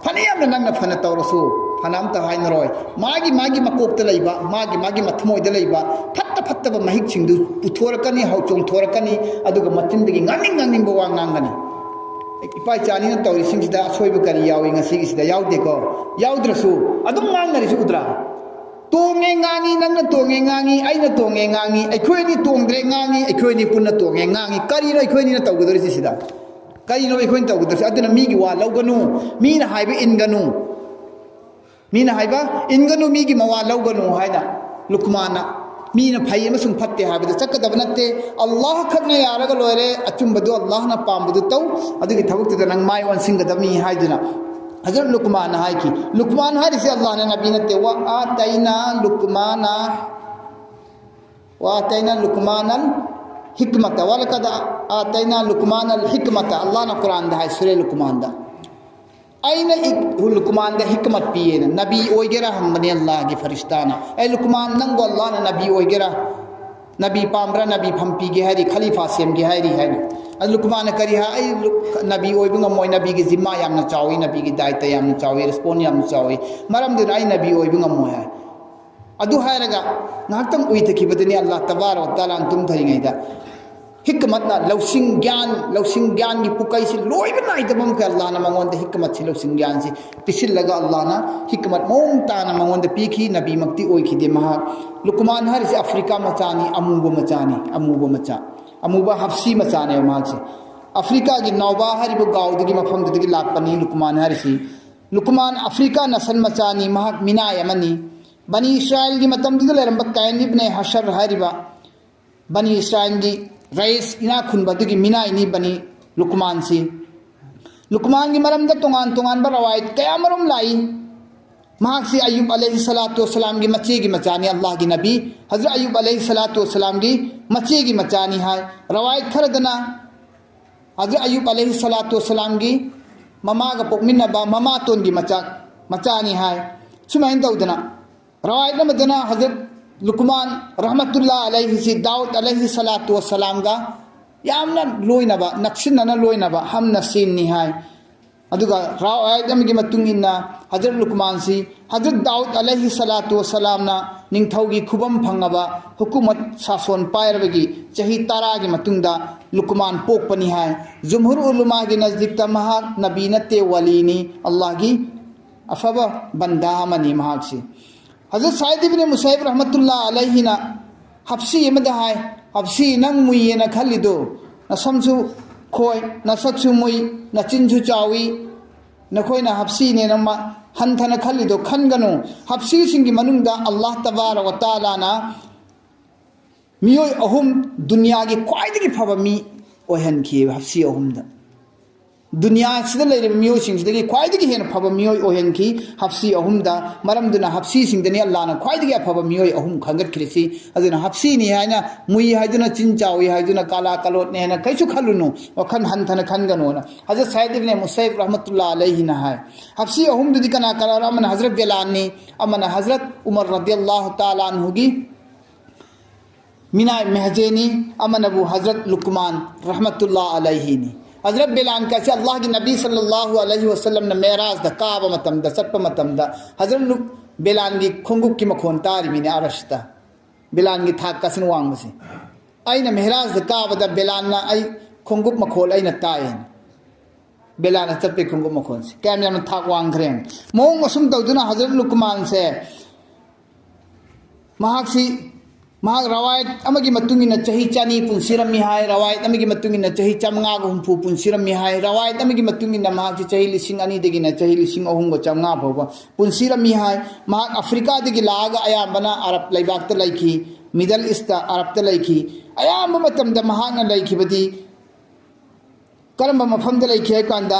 ꯐꯅ ꯌꯥꯝꯅ ꯅꯪꯅ ꯐꯅ ꯇꯧꯔꯁꯨ, ꯐꯅ ꯑꯝꯇ ꯍꯥꯏꯅꯔꯣꯏ꯫ ꯃꯥꯒꯤ, ꯃꯥꯒꯤ ꯃꯀꯣꯛꯇ ꯂꯩꯕ, ꯃꯥꯒꯤ, ꯃꯥꯒꯤ ꯃꯊꯃꯣꯏꯗ ꯂꯩꯕ ꯐꯠꯇ ꯐꯠꯇꯕ ꯃꯍꯤꯛꯁꯤꯡꯗꯨ ꯄꯨꯊꯣꯔꯛꯀꯅꯤ, ꯍꯧ-, ꯆꯣꯡꯊꯣꯔꯛꯀꯅꯤ, ꯑꯗꯨꯒ ꯃꯆꯤꯟꯗꯒꯤ ꯉꯥꯡꯅꯤꯡ ꯉꯥꯡꯅꯤꯡꯕ ꯋꯥ ꯉꯥꯡꯒꯅꯤ꯫ ꯏꯄꯥ ꯏꯆꯥꯅꯤꯅ ꯇꯧꯔꯤꯁꯤꯡꯁꯤꯗ ꯑꯁꯣꯏꯕ ꯀꯔꯤ ꯌꯥꯎꯏ ꯉꯁꯤꯒꯤꯁꯤꯗ? ꯌꯥꯎꯗꯦꯀꯣ? ꯌꯥꯎꯗ꯭ꯔꯁꯨ ꯑꯗꯨꯝ ꯉꯥꯡꯅꯔꯤꯁꯤ ꯎꯗ꯭ꯔꯥ? ꯇꯣꯡꯉꯦ ꯉꯥꯡꯉꯤ, ꯅꯪꯅ ꯇꯣꯡꯉꯦ ꯉꯥꯡꯉꯤ, ꯑꯩꯅ ꯇꯣꯡꯉꯦ ꯉꯥꯡꯉꯤ, ꯑꯩꯈꯣꯏ ꯑꯅꯤ ꯇꯣꯡꯗ꯭ꯔꯦ ꯉꯥꯡꯉꯤ, ꯑꯩꯈꯣꯏ ꯑꯅꯤ ꯄꯨꯟꯅ ꯇꯣꯡꯉꯦ ꯉꯥꯡꯉꯤ꯫ ꯀꯔꯤꯅꯣ ꯑꯩꯈꯣꯏ ꯑꯅꯤꯅ ꯇꯧꯒꯗꯧꯔꯤꯁꯤ ꯁꯤꯗ? ꯀꯔꯤꯅꯣ ꯑꯩꯈꯣꯏꯅ ꯇꯧꯒꯗꯧꯔꯤꯁꯤ? ꯑꯗꯨꯅ ꯃꯤꯒꯤ ꯋꯥ ꯂꯧꯒꯅꯨ꯫ ꯃꯤꯅ ꯍꯥꯏꯕ ꯏꯟꯒꯅꯨ꯫ ꯃꯤꯅ ꯍꯥꯏꯕ ꯏꯟꯒꯅꯨ, ꯃꯤꯒꯤ ꯃꯋꯥ ꯂꯧꯒꯅꯨ ꯍꯥꯏꯅ ꯂꯨꯀꯃꯥꯟꯅ꯫ ꯃꯤꯅ ꯐꯩ ꯑꯃꯁꯨꯡ ꯐꯠꯇꯦ ꯍꯥꯏꯕꯗ ꯆꯠꯀꯗꯕ ꯅꯠꯇꯦ꯫ ꯑꯜꯂꯥꯍ ꯈꯛꯅ ꯌꯥꯔꯒ ꯂꯣꯏꯔꯦ, ꯑꯆꯨꯝꯕꯗꯨ ꯑꯜꯂꯥꯍꯅ ꯄꯥꯝꯕꯗꯨ ꯇꯧ, ꯑꯗꯨꯒꯤ ꯊꯕꯛꯇꯨꯗ ꯅꯪ ꯃꯥꯏ ꯑꯣꯟꯁꯤꯟꯒꯗꯕꯅꯤ ꯍꯥꯏꯗꯨꯅ ꯍꯖꯔꯠ ꯂꯨꯀꯃꯥꯟꯅ ꯍꯥꯏꯈꯤ꯫ ꯂꯨꯀꯃꯥꯟ ꯍꯥꯏꯔꯤꯁꯦ ꯑꯜꯂꯥꯍꯅ ꯅꯕꯤ ꯅꯠꯇꯦ꯫ "ꯋꯥ ꯑꯥꯇꯩꯅꯥ ꯂꯨꯀꯃꯥꯅ, ꯋꯥ ꯑꯥꯇꯩꯅꯥ ꯂꯨꯀꯃꯥꯅꯜ ꯍꯤꯛꯃꯇ, ꯋꯥ ꯂꯀꯗ ꯑꯥꯇꯩꯅꯥ ꯂꯨꯀꯃꯥꯅꯜ ꯍꯤꯛꯃꯇ", ꯑꯜꯂꯥꯍꯅ ꯀꯨꯔꯥꯟꯗ ꯍꯥꯏ, ꯁꯨꯔꯦ ꯂꯨꯀꯃꯥꯟꯗ꯫ "ꯑꯩꯅ ꯏꯛ-, ꯂꯨꯀꯃꯥꯟꯗ ꯍꯤꯛꯃꯠ ꯄꯤꯌꯦꯅ, ꯅꯕꯤ ꯑꯣꯏꯒꯦꯔꯥ?" ꯍꯪꯕꯅꯦ ꯑꯜꯂꯥꯍꯒꯤ ꯐꯔꯤꯁꯇꯥꯅ꯫ "ꯑꯦ ꯂꯨꯀꯃꯥꯟ, ꯅꯪꯕꯨ ꯑꯜꯂꯥꯍꯅ ꯅꯕꯤ ꯑꯣꯏꯒꯦꯔꯥ? ꯅꯕꯤ ꯄꯥꯝꯕ꯭ꯔꯥ? ꯅꯕꯤ ꯐꯝ ꯄꯤꯒꯦ ꯍꯥꯏꯔꯤ, ꯈꯂꯤꯐꯥ ꯁꯦꯝꯒꯦ ꯍꯥꯏꯔꯤ" ꯍꯥꯏꯅ꯫ ꯑꯗꯨ ꯂꯨꯀꯃꯥꯟꯅ ꯀꯔꯤ ꯍꯥꯏ? "ꯑꯩ ꯂꯨꯛ-, ꯅꯕꯤ ꯑꯣꯏꯕ ꯉꯝꯃꯣꯏ, ꯅꯕꯤꯒꯤ ꯖꯤꯝꯃꯥ ꯌꯥꯝꯅ ꯆꯥꯎꯏ, ꯅꯕꯤꯒꯤ ꯗꯥꯏꯇ ꯌꯥꯝꯅ ꯆꯥꯎꯏ, ꯔꯦꯁꯄꯣꯟ ꯌꯥꯝꯅ ꯆꯥꯎꯏ, ꯃꯔꯝꯗꯨꯅ ꯑꯩ ꯅꯕꯤ ꯑꯣꯏꯕ ꯉꯝꯃꯣꯏ" ꯍꯥꯏ꯫ ꯑꯗꯨ ꯍꯥꯏꯔꯒ ꯉꯥꯏꯍꯥꯛꯇꯪ ꯎꯏꯊꯈꯤꯕꯗꯨꯅꯤ ꯑꯜꯂꯥꯍ ꯇꯕꯥꯔꯛ ꯋ ꯇꯥꯂꯥꯅ ꯇꯨꯝꯊꯔꯤꯉꯩꯗ꯫ ꯍꯤꯛꯃꯠꯅ ꯂꯧꯁꯤꯡ ꯒ꯭ꯌꯥꯟ, ꯂꯧꯁꯤꯡ ꯒ꯭ꯌꯥꯟꯒꯤ ꯄꯨꯀꯩꯁꯤ ꯂꯣꯏꯕ ꯅꯥꯏꯗꯕ ꯃꯈꯩ ꯑꯜꯂꯥꯍꯅ ꯃꯉꯣꯟꯗ ꯍꯤꯛꯃꯠꯁꯤ, ꯂꯧꯁꯤꯡ ꯒ꯭ꯌꯥꯟꯁꯤ ꯄꯤꯁꯤꯜꯂꯒ ꯑꯜꯂꯥꯍꯅ ꯍꯤꯛꯃꯠ ꯃꯑꯣꯡ ꯇꯥꯅ ꯃꯉꯣꯟꯗ ꯄꯤꯈꯤ꯫ ꯅꯕꯤꯃꯛꯇꯤ ꯑꯣꯏꯈꯤꯗꯦ ꯃꯍꯥꯛ꯫ ꯂꯨꯀꯃꯥꯟ ꯍꯥꯏꯔꯤꯁꯤ ꯑꯐ꯭ꯔꯤꯀꯥ ꯃꯆꯥꯅꯤ, ꯑꯃꯨꯕ ꯃꯆꯥꯅꯤ, ꯑꯃꯨꯕ ꯃꯆꯥ, ꯑꯃꯨꯕ ꯍꯞꯁꯤ ꯃꯆꯥꯅꯦꯕ ꯃꯍꯥꯛꯁꯦ꯫ ꯑꯐ꯭ꯔꯤꯀꯥꯒꯤ ꯅꯥꯎꯕꯥ ꯍꯥꯏꯔꯤꯕ ꯒꯥꯎꯗꯨꯒꯤ ꯃꯐꯝꯗꯨꯗꯒꯤ ꯂꯥꯛꯄꯅꯤ ꯂꯨꯀꯃꯥꯟ ꯍꯥꯏꯔꯤꯁꯤ꯫ ꯂꯨꯀꯃꯥꯟ ꯑꯐ꯭ꯔꯤꯀꯥ ꯅꯁꯜ ꯃꯆꯥꯅꯤ, ꯃꯍꯥꯛ ꯃꯤꯅꯥꯏ ꯑꯃꯅꯤ꯫ ꯕꯅꯤ ꯏꯁꯔꯥꯏꯜꯒꯤ ꯃꯇꯝꯗꯨꯗ ꯂꯩꯔꯝꯕ ꯀꯥꯏꯟ ꯏꯕꯅꯦ ꯍꯁꯔ ꯍꯥꯏꯔꯤꯕ ꯕꯅꯤ ꯏꯁꯔꯥꯏꯜꯒꯤ ꯔꯌꯤꯁ, ꯏꯅꯥꯛ ꯈꯨꯟꯕ ꯑꯗꯨꯒꯤ ꯃꯤꯅꯥꯏꯅꯤ ꯕꯅꯤ ꯂꯨꯀꯃꯥꯟꯁꯤ꯫ ꯂꯨꯀꯃꯥꯟꯒꯤ ꯃꯔꯝꯗ ꯇꯣꯉꯥꯟ ꯇꯣꯉꯥꯟꯕ ꯔꯋꯥꯌꯠ ꯀꯌꯥ ꯃꯔꯨꯝ ꯂꯥꯛꯏ꯫ ꯃꯍꯥꯛꯁꯤ ꯑꯌꯨꯕ ꯑꯂꯩꯍꯤ ꯁꯂꯥꯇꯨ ꯋꯁꯁꯂꯥꯝꯒꯤ ꯃꯆꯦꯒꯤ ꯃꯆꯥꯅꯤ꯫ ꯑꯜꯂꯥꯍꯒꯤ ꯅꯕꯤ ꯍꯖꯔꯠ ꯑꯌꯨꯕ ꯑꯂꯩꯍꯤ ꯁꯂꯥꯇꯨ ꯋꯁꯁꯂꯥꯝꯒꯤ ꯃꯆꯦꯒꯤ ꯃꯆꯥꯅꯤ ꯍꯥꯏ꯫ ꯔꯋꯥꯌꯠ ꯈꯔꯗꯅ ꯍꯖꯔꯠ ꯑꯌꯨꯕ ꯑꯂꯩꯍꯤ ꯁꯂꯥꯇꯨ ꯋꯁꯁꯂꯥꯝꯒꯤ ꯃꯃꯥꯒ ꯄꯣꯛꯃꯤꯟꯅꯕ ꯃꯃꯥꯇꯣꯟꯒꯤ ꯃꯆꯥ, ꯃꯆꯥꯅꯤ ꯍꯥꯏ꯫ ꯁꯨꯃꯥꯏꯅ ꯇꯧꯗꯅ ꯔꯋꯥꯌꯠ ꯑꯃꯗꯅ ꯍꯖꯔꯠ ꯂꯨꯀꯃꯥꯟ ꯔꯍꯃꯇꯨꯜꯂꯥ ꯑꯂꯩꯍꯤꯁꯤ ꯗꯥꯎꯗ ꯑꯂꯩꯍꯤ ꯁꯂꯥꯇꯨ ꯋꯁꯁꯂꯥꯝꯒ ꯌꯥꯝꯅ ꯂꯣꯏꯅꯕ, ꯅꯛꯁꯤꯟꯅꯅ ꯂꯣꯏꯅꯕ ꯍꯝꯅ ꯁꯤꯟꯅꯤ ꯍꯥꯏ꯫ ꯑꯗꯨꯒ ꯔꯋꯥꯌꯠ ꯑꯃꯒꯤ ꯃꯇꯨꯡ ꯏꯟꯅ ꯍꯖꯔꯠ ꯂꯨꯀꯃꯥꯟꯁꯤ ꯍꯖꯔꯠ ꯗꯥꯎꯗ ꯑꯂꯩꯍꯤ ꯁꯂꯥꯇꯨ ꯋꯁꯁꯂꯥꯝꯅ ꯅꯤꯡꯊꯧꯒꯤ ꯈꯨꯕꯝ ꯐꯪꯉꯕ ꯍꯨꯀꯨꯃꯠ ꯁꯥꯁꯣꯟ ꯄꯥꯏꯔꯕꯒꯤ ꯆꯍꯤ ꯇꯔꯥꯒꯤ ꯃꯇꯨꯡꯗ ꯂꯨꯀꯃꯥꯟ ꯄꯣꯛꯄꯅꯤ ꯍꯥꯏ꯫ ꯖꯨꯝꯍꯨꯔ ꯎꯂꯨꯃꯥꯒꯤ ꯅꯖꯗꯤꯛꯇ ꯃꯍꯥꯛ ꯅꯕꯤ ꯅꯠꯇꯦ, ꯋꯥꯂꯤꯅꯤ, ꯑꯜꯂꯥꯍꯒꯤ ꯑꯐꯕ ꯕꯟꯗꯥ ꯑꯃꯅꯤ ꯃꯍꯥꯛꯁꯤ꯫ ꯍꯖꯔꯠ ꯁꯥꯏꯗ ꯏꯕꯅꯤ ꯃꯨꯁꯥꯏꯕ ꯔꯍꯃꯇꯨꯜꯂꯥ ꯑꯂꯩꯍꯤꯅ ꯍꯞꯁꯤ ꯑꯃꯗ ꯍꯥꯏ, "ꯍꯞꯁꯤ, ꯅꯪ ꯃꯨꯏꯌꯦꯅ ꯈꯜꯂꯤꯗꯣ, ꯅꯁꯝꯁꯨ ꯈꯣꯏ, ꯅꯁꯛꯁꯨ ꯃꯨꯏ, ꯅꯆꯤꯟꯁꯨ ꯆꯥꯎꯏ, ꯅꯈꯣꯏꯅ ꯍꯞꯁꯤꯅꯦꯅ ꯃ-, ꯍꯟꯊꯅ ꯈꯜꯂꯤꯗꯣ ꯈꯟꯒꯅꯨ꯫ ꯍꯞꯁꯤꯁꯤꯡꯒꯤ ꯃꯅꯨꯡꯗ ꯑꯜꯂꯥꯍ ꯇꯕꯥꯔꯛ ꯋ ꯇꯥꯂꯥꯅ ꯃꯤꯑꯣꯏ ꯑꯍꯨꯝ ꯗꯨꯅꯤꯌꯥꯒꯤ ꯈ꯭ꯋꯥꯏꯗꯒꯤ ꯐꯕ ꯃꯤ ꯑꯣꯏꯍꯟꯈꯤꯑꯕ ꯍꯞꯁꯤ ꯑꯍꯨꯝꯗ꯫ ꯗꯨꯅꯤꯌꯥꯁꯤꯗ ꯂꯩꯔꯤꯕ ꯃꯤꯑꯣꯏꯁꯤꯡꯁꯤꯗꯒꯤ ꯈ꯭ꯋꯥꯏꯗꯒꯤ ꯍꯦꯟꯅ ꯐꯕ ꯃꯤꯑꯣꯏ ꯑꯣꯏꯍꯟꯈꯤ ꯍꯞꯁꯤ ꯑꯍꯨꯝꯗ꯫ ꯃꯔꯝꯗꯨꯅ ꯍꯞꯁꯤꯁꯤꯡꯗꯅꯤ ꯑꯜꯂꯥꯍꯅ ꯈ꯭ꯋꯥꯏꯗꯒꯤ ꯑꯐꯕ ꯃꯤꯑꯣꯏ ꯑꯍꯨꯝ ꯈꯟꯒꯠꯈ꯭ꯔꯤꯁꯤ꯫ ꯑꯗꯨꯅ ꯍꯞꯁꯤꯅꯤ ꯍꯥꯏꯅ, ꯃꯨꯏ ꯍꯥꯏꯗꯨꯅ, ꯆꯤꯟ ꯆꯥꯎꯏ ꯍꯥꯏꯗꯨꯅ, ꯀꯥꯂꯥ ꯀꯂꯣꯠꯅꯦ ꯍꯥꯏꯅ ꯀꯩꯁꯨ ꯈꯜꯂꯨꯅꯨ, ꯋꯥꯈꯜ ꯍꯟꯊꯅ ꯈꯟꯒꯅꯨꯅ ꯍꯖꯔꯠ ꯁꯥꯏꯗ ꯏꯕꯅꯦ ꯃꯨꯁꯥꯏꯕ ꯔꯍꯃꯇꯨꯜꯂꯥ ꯑꯂꯩꯍꯤꯅ ꯍꯥꯏ꯫ ꯍꯞꯁꯤ ꯑꯍꯨꯝꯗꯨꯗꯤ ꯀꯅꯥ ꯀꯅꯥꯅꯣ? ꯑꯃꯅ ꯍꯖꯔꯠ ꯕꯦꯂꯥꯟꯅꯤ, ꯑꯃꯅ ꯍꯖꯔꯠ ꯎꯃꯔ ꯔꯗꯤꯌꯜꯂꯥꯍꯨ ꯇꯥꯂꯥ ꯑꯟꯍꯨꯒꯤ ꯃꯤꯅꯥꯏ ꯃꯦꯍꯖꯦꯅꯤ, ꯑꯃꯅꯕꯨ ꯍꯖꯔꯠ ꯂꯨꯀꯃꯥꯟ ꯔꯍꯃꯇꯨꯜꯂꯥ ꯑꯂꯩꯍꯤꯅꯤ꯫ ꯍꯖꯔꯠ ꯕꯦꯂꯥꯟ ꯀꯥꯏꯁꯦ ꯑꯜꯂꯥꯍꯒꯤ ꯅꯕꯤ ꯁꯜꯂꯜꯂꯥꯍꯨ ꯑꯂꯩꯍꯤ ꯋꯁꯜꯂꯝꯅ ꯃꯦꯔꯥꯖꯗ ꯀꯥꯕ ꯃꯇꯝꯗ, ꯆꯠꯄ ꯃꯇꯝꯗ ꯍꯖꯔꯠ ꯂꯨꯛ-, ꯕꯦꯂꯥꯟꯒꯤ ꯈꯣꯡꯎꯞꯀꯤ ꯃꯈꯣꯟ ꯇꯥꯔꯤꯃꯤꯅꯦ ꯑꯔꯁꯇ꯫ ꯕꯦꯂꯥꯟꯒꯤ ꯊꯥꯛ ꯀꯥꯁꯤꯅ ꯋꯥꯡꯕꯁꯦ꯫ "ꯑꯩꯅ ꯃꯦꯍꯔꯥꯖꯗ ꯀꯥꯕꯗ ꯕꯦꯂꯥꯟꯅ ꯑꯩ ꯈꯣꯡꯎꯞ ꯃꯈꯣꯜ ꯑꯩꯅ ꯇꯥꯏ" ꯍꯥꯏꯅ꯫ ꯕꯦꯂꯥꯟꯅ ꯆꯠꯄꯩ ꯈꯣꯡꯎꯞ ꯃꯈꯣꯜꯁꯦ ꯀꯌꯥꯝ ꯌꯥꯝꯅ ꯊꯥꯛ ꯋꯥꯡꯈ꯭ꯔꯦ꯫ ꯃꯑꯣꯡ ꯑꯁꯨꯝ ꯇꯧꯗꯨꯅ ꯍꯖꯔꯠ ꯂꯨꯀꯃꯥꯟꯁꯦ ꯃꯍꯥꯛꯁꯤ, ꯃꯍꯥꯛ ꯔꯋꯥꯌꯠ ꯑꯃꯒꯤ ꯃꯇꯨꯡ ꯏꯟꯅ ꯆꯍꯤ ꯆꯅꯤ ꯄꯨꯟꯁꯤꯔꯝꯃꯤ ꯍꯥꯏ, ꯔꯋꯥꯌꯠ ꯑꯃꯒꯤ ꯃꯇꯨꯡ ꯏꯟꯅ ꯆꯍꯤ ꯆꯥꯝꯃꯉꯥꯒ ꯍꯨꯝꯐꯨ ꯄꯨꯟꯁꯤꯔꯝꯃꯤ ꯍꯥꯏ, ꯔꯋꯥꯌꯠ ꯑꯃꯒꯤ ꯃꯇꯨꯡ ꯏꯟꯅ ꯃꯍꯥꯛꯁꯤ ꯆꯍꯤ ꯂꯤꯁꯤꯡ ꯑꯅꯤꯗꯒꯤꯅ ꯆꯍꯤ ꯂꯤꯁꯤꯡ ꯑꯍꯨꯝꯒ ꯆꯥꯝꯃꯉꯥ ꯐꯥꯎꯕ ꯄꯨꯟꯁꯤꯔꯝꯃꯤ ꯍꯥꯏ꯫ ꯃꯍꯥꯛ ꯑꯐ꯭ꯔꯤꯀꯥꯗꯒꯤ ꯂꯥꯛꯑꯒ ꯑꯌꯥꯝꯕꯅ ꯑꯔꯕ ꯂꯩꯕꯥꯛꯇ ꯂꯩꯈꯤ, ꯃꯤꯗꯜ ꯏꯁꯇ, ꯑꯔꯕꯇ ꯂꯩꯈꯤ꯫ ꯑꯌꯥꯝꯕ ꯃꯇꯝꯗ ꯃꯍꯥꯛꯅ ꯂꯩꯈꯤꯕꯗꯤ ꯀꯔꯝꯕ ꯃꯐꯝꯗ ꯂꯩꯈꯤ ꯍꯥꯏ ꯀꯥꯟꯗ,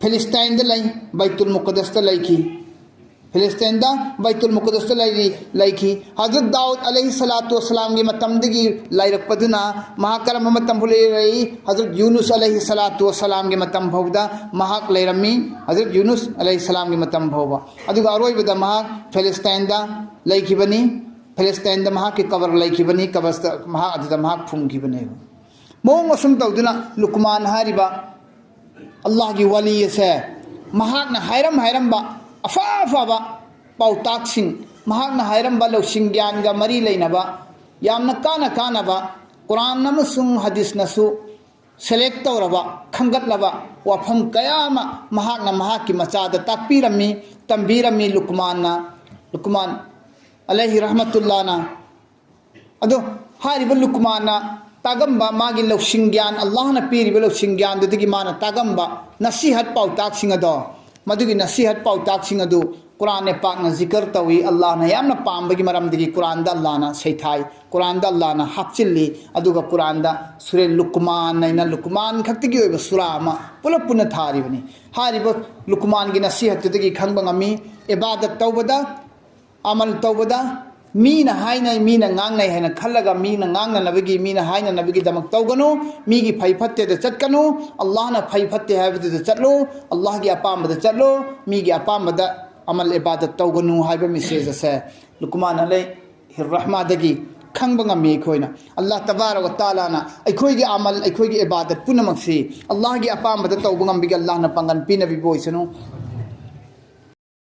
ꯐꯤꯂꯤꯁꯇꯥꯏꯟꯗ ꯂꯩ, ꯕꯩꯇꯨꯜ ꯃꯨꯀꯗꯁꯇ ꯂꯩꯈꯤ꯫ ꯐꯤꯂꯤꯁꯇꯥꯏꯟꯗ ꯕꯩꯇꯨꯜ ꯃꯨꯀꯗꯁꯇ ꯂꯩꯔꯤ, ꯂꯩꯈꯤ꯫ ꯍꯖꯔꯠ ꯗꯥꯎꯗ ꯑꯂꯩꯍꯤ ꯁꯂꯥꯇꯨ ꯋꯁꯂꯥꯝꯒꯤ ꯃꯇꯝꯗꯒꯤ ꯂꯩꯔꯛꯄꯗꯨꯅ ꯃꯍꯥꯛ ꯀꯔꯝꯕ ꯃꯇꯝ ꯐꯥꯎ ꯂꯩꯔꯛꯏ? ꯍꯖꯔꯠ ꯌꯨꯅꯨꯁ ꯑꯂꯩꯍꯤ ꯁꯂꯥꯇꯨ ꯋꯁꯂꯥꯝꯒꯤ ꯃꯇꯝ ꯐꯥꯎꯕꯗ ꯃꯍꯥꯛ ꯂꯩꯔꯝꯃꯤ꯫ ꯍꯖꯔꯠ ꯌꯨꯅꯨꯁ ꯑꯂꯩꯍꯤ ꯁꯂꯥꯝꯒꯤ ꯃꯇꯝ ꯐꯥꯎꯕ꯫ ꯑꯗꯨꯒ ꯑꯔꯣꯏꯕꯗ ꯃꯍꯥꯛ ꯐꯤꯂꯤꯁꯇꯥꯏꯟꯗ ꯂꯩꯈꯤꯕꯅꯤ꯫ ꯐꯤꯂꯤꯁꯇꯥꯏꯟꯗ ꯃꯍꯥꯛꯀꯤ ꯀꯕꯔ ꯂꯩꯈꯤꯕꯅꯤ꯫ ꯀꯕꯔꯁꯇ ꯃꯍꯥꯛ ꯑꯗꯨꯗ ꯃꯍꯥꯛ ꯐꯨꯝꯈꯤꯕꯅꯦꯕ꯫ ꯃꯑꯣꯡ ꯑꯁꯨꯝ ꯇꯧꯗꯨꯅ ꯂꯨꯀꯃꯥꯟ ꯍꯥꯏꯔꯤꯕ ꯑꯜꯂꯥꯍꯒꯤ ꯋꯥꯂꯤ ꯑꯁꯦ ꯃꯍꯥꯛꯅ ꯍꯥꯏꯔꯝ ꯍꯥꯏꯔꯝꯕ ꯑꯐ ꯑꯐꯕ ꯄꯥꯎꯇꯥꯛꯁꯤꯡ, ꯃꯍꯥꯛꯅ ꯍꯥꯏꯔꯝꯕ ꯂꯧꯁꯤꯡ ꯒ꯭ꯌꯥꯟꯒ ꯃꯔꯤ ꯂꯩꯅꯕ ꯌꯥꯝꯅ ꯀꯥꯟꯅ ꯀꯥꯟꯅꯕ ꯀꯨꯔꯥꯟ ꯑꯃꯁꯨꯡ ꯍꯗꯤꯁꯅꯁꯨ ꯁꯦꯂꯦꯛ ꯇꯧꯔꯕ, ꯈꯟꯒꯠꯂꯕ ꯋꯥꯐꯝ ꯀꯌꯥ ꯑꯃ ꯃꯍꯥꯛꯅ ꯃꯍꯥꯛꯀꯤ ꯃꯆꯥꯗ ꯇꯥꯛꯄꯤꯔꯝꯃꯤ, ꯇꯝꯕꯤꯔꯝꯃꯤ ꯂꯨꯀꯃꯥꯟꯅ, ꯂꯨꯀꯃꯥꯟ ꯑꯂꯩꯍꯤ ꯔꯍꯃꯇꯨꯜꯂꯥꯅ꯫ ꯑꯗꯣ ꯍꯥꯏꯔꯤꯕ ꯂꯨꯀꯃꯥꯟꯅ ꯇꯥꯛꯂꯝꯕ ꯃꯥꯒꯤ ꯂꯧꯁꯤꯡ ꯒ꯭ꯌꯥꯟ, ꯑꯜꯂꯥꯍꯅ ꯄꯤꯔꯤꯕ ꯂꯧꯁꯤꯡ ꯒ꯭ꯌꯥꯟꯗꯨꯗꯒꯤ ꯃꯥꯅ ꯇꯥꯛꯂꯝꯕ ꯅꯁꯤꯍꯠ ꯄꯥꯎꯇꯥꯛꯁꯤꯡ ꯑꯗꯣ, ꯃꯗꯨꯒꯤ ꯅꯁꯤꯍꯠ ꯄꯥꯎꯇꯥꯛꯁꯤꯡ ꯑꯗꯨ ꯀꯨꯔꯥꯟꯅ ꯄꯥꯛꯅ ꯖꯤꯀꯔ ꯇꯧꯏ꯫ ꯑꯜꯂꯥꯍꯅ ꯌꯥꯝꯅ ꯄꯥꯝꯕꯒꯤ ꯃꯔꯝꯗꯒꯤ ꯀꯨꯔꯥꯟꯗ ꯑꯜꯂꯥꯍꯅ ꯁꯩꯊꯥꯏ, ꯀꯨꯔꯥꯟꯗ ꯑꯜꯂꯥꯍꯅ ꯍꯥꯞꯆꯤꯜꯂꯤ꯫ ꯑꯗꯨꯒ ꯀꯨꯔꯥꯟꯗ ꯁꯨꯔꯦ ꯂꯨꯀꯃꯥꯟ ꯍꯥꯏꯅ ꯂꯨꯀꯃꯥꯟ ꯈꯛꯇꯒꯤ ꯑꯣꯏꯕ ꯁꯨꯔꯥ ꯑꯃ ꯄꯨꯂꯞ ꯄꯨꯟꯅ ꯊꯥꯔꯤꯕꯅꯤ꯫ ꯍꯥꯏꯔꯤꯕ ꯂꯨꯀꯃꯥꯟꯒꯤ ꯅꯁꯤꯍꯠꯇꯨꯗꯒꯤ ꯈꯪꯕ ꯉꯝꯃꯤ, ꯏꯕꯥꯗꯠ ꯇꯧꯕꯗ, ꯑꯃꯜ ꯇꯧꯕꯗ ꯃꯤꯅ ꯍꯥꯏꯅꯩ, ꯃꯤꯅ ꯉꯥꯡꯅꯩ ꯍꯥꯏꯅ ꯈꯜꯂꯒ ꯃꯤꯅ ꯉꯥꯡꯅꯅꯕꯒꯤ, ꯃꯤꯅ ꯍꯥꯏꯅꯅꯕꯒꯤ ꯗꯃꯛ ꯇꯧꯒꯅꯨ꯫ ꯃꯤꯒꯤ ꯐꯩ ꯐꯠꯇꯦꯗ ꯆꯠꯀꯅꯨ꯫ ꯑꯜꯂꯥꯍꯅ ꯐꯩ ꯐꯠꯇꯦ ꯍꯥꯏꯕꯗꯨꯗ ꯆꯠꯂꯨ꯫ ꯑꯜꯂꯥꯍꯒꯤ ꯑꯄꯥꯝꯕꯗ ꯆꯠꯂꯨ꯫ ꯃꯤꯒꯤ ꯑꯄꯥꯝꯕꯗ ꯑꯃꯜ ꯏꯕꯥꯗꯠ ꯇꯧꯒꯅꯨ ꯍꯥꯏꯕ ꯃꯦꯁꯦꯖ ꯑꯁꯦ ꯂꯨꯀꯃꯥꯟ ꯑꯂꯩ ꯔꯍꯃꯥꯗꯒꯤ ꯈꯪꯕ ꯉꯝꯃꯤ ꯑꯩꯈꯣꯏꯅ꯫ ꯑꯜꯂꯥꯍ ꯇꯕꯥꯔꯛ ꯋ ꯇꯥꯂꯥꯅ ꯑꯩꯈꯣꯏꯒꯤ ꯑꯃꯜ, ꯑꯩꯈꯣꯏꯒꯤ ꯏꯕꯥꯗꯠ ꯄꯨꯝꯅꯃꯛꯁꯤ ꯑꯜꯂꯥꯍꯒꯤ ꯑꯄꯥꯝꯕꯗ ꯇꯧꯕ ꯉꯝꯕꯒꯤ ꯑꯜꯂꯥꯍꯅ ꯄꯥꯡꯒꯜ ꯄꯤꯅꯕꯤꯕ ꯑꯣꯏꯁꯅꯨ꯫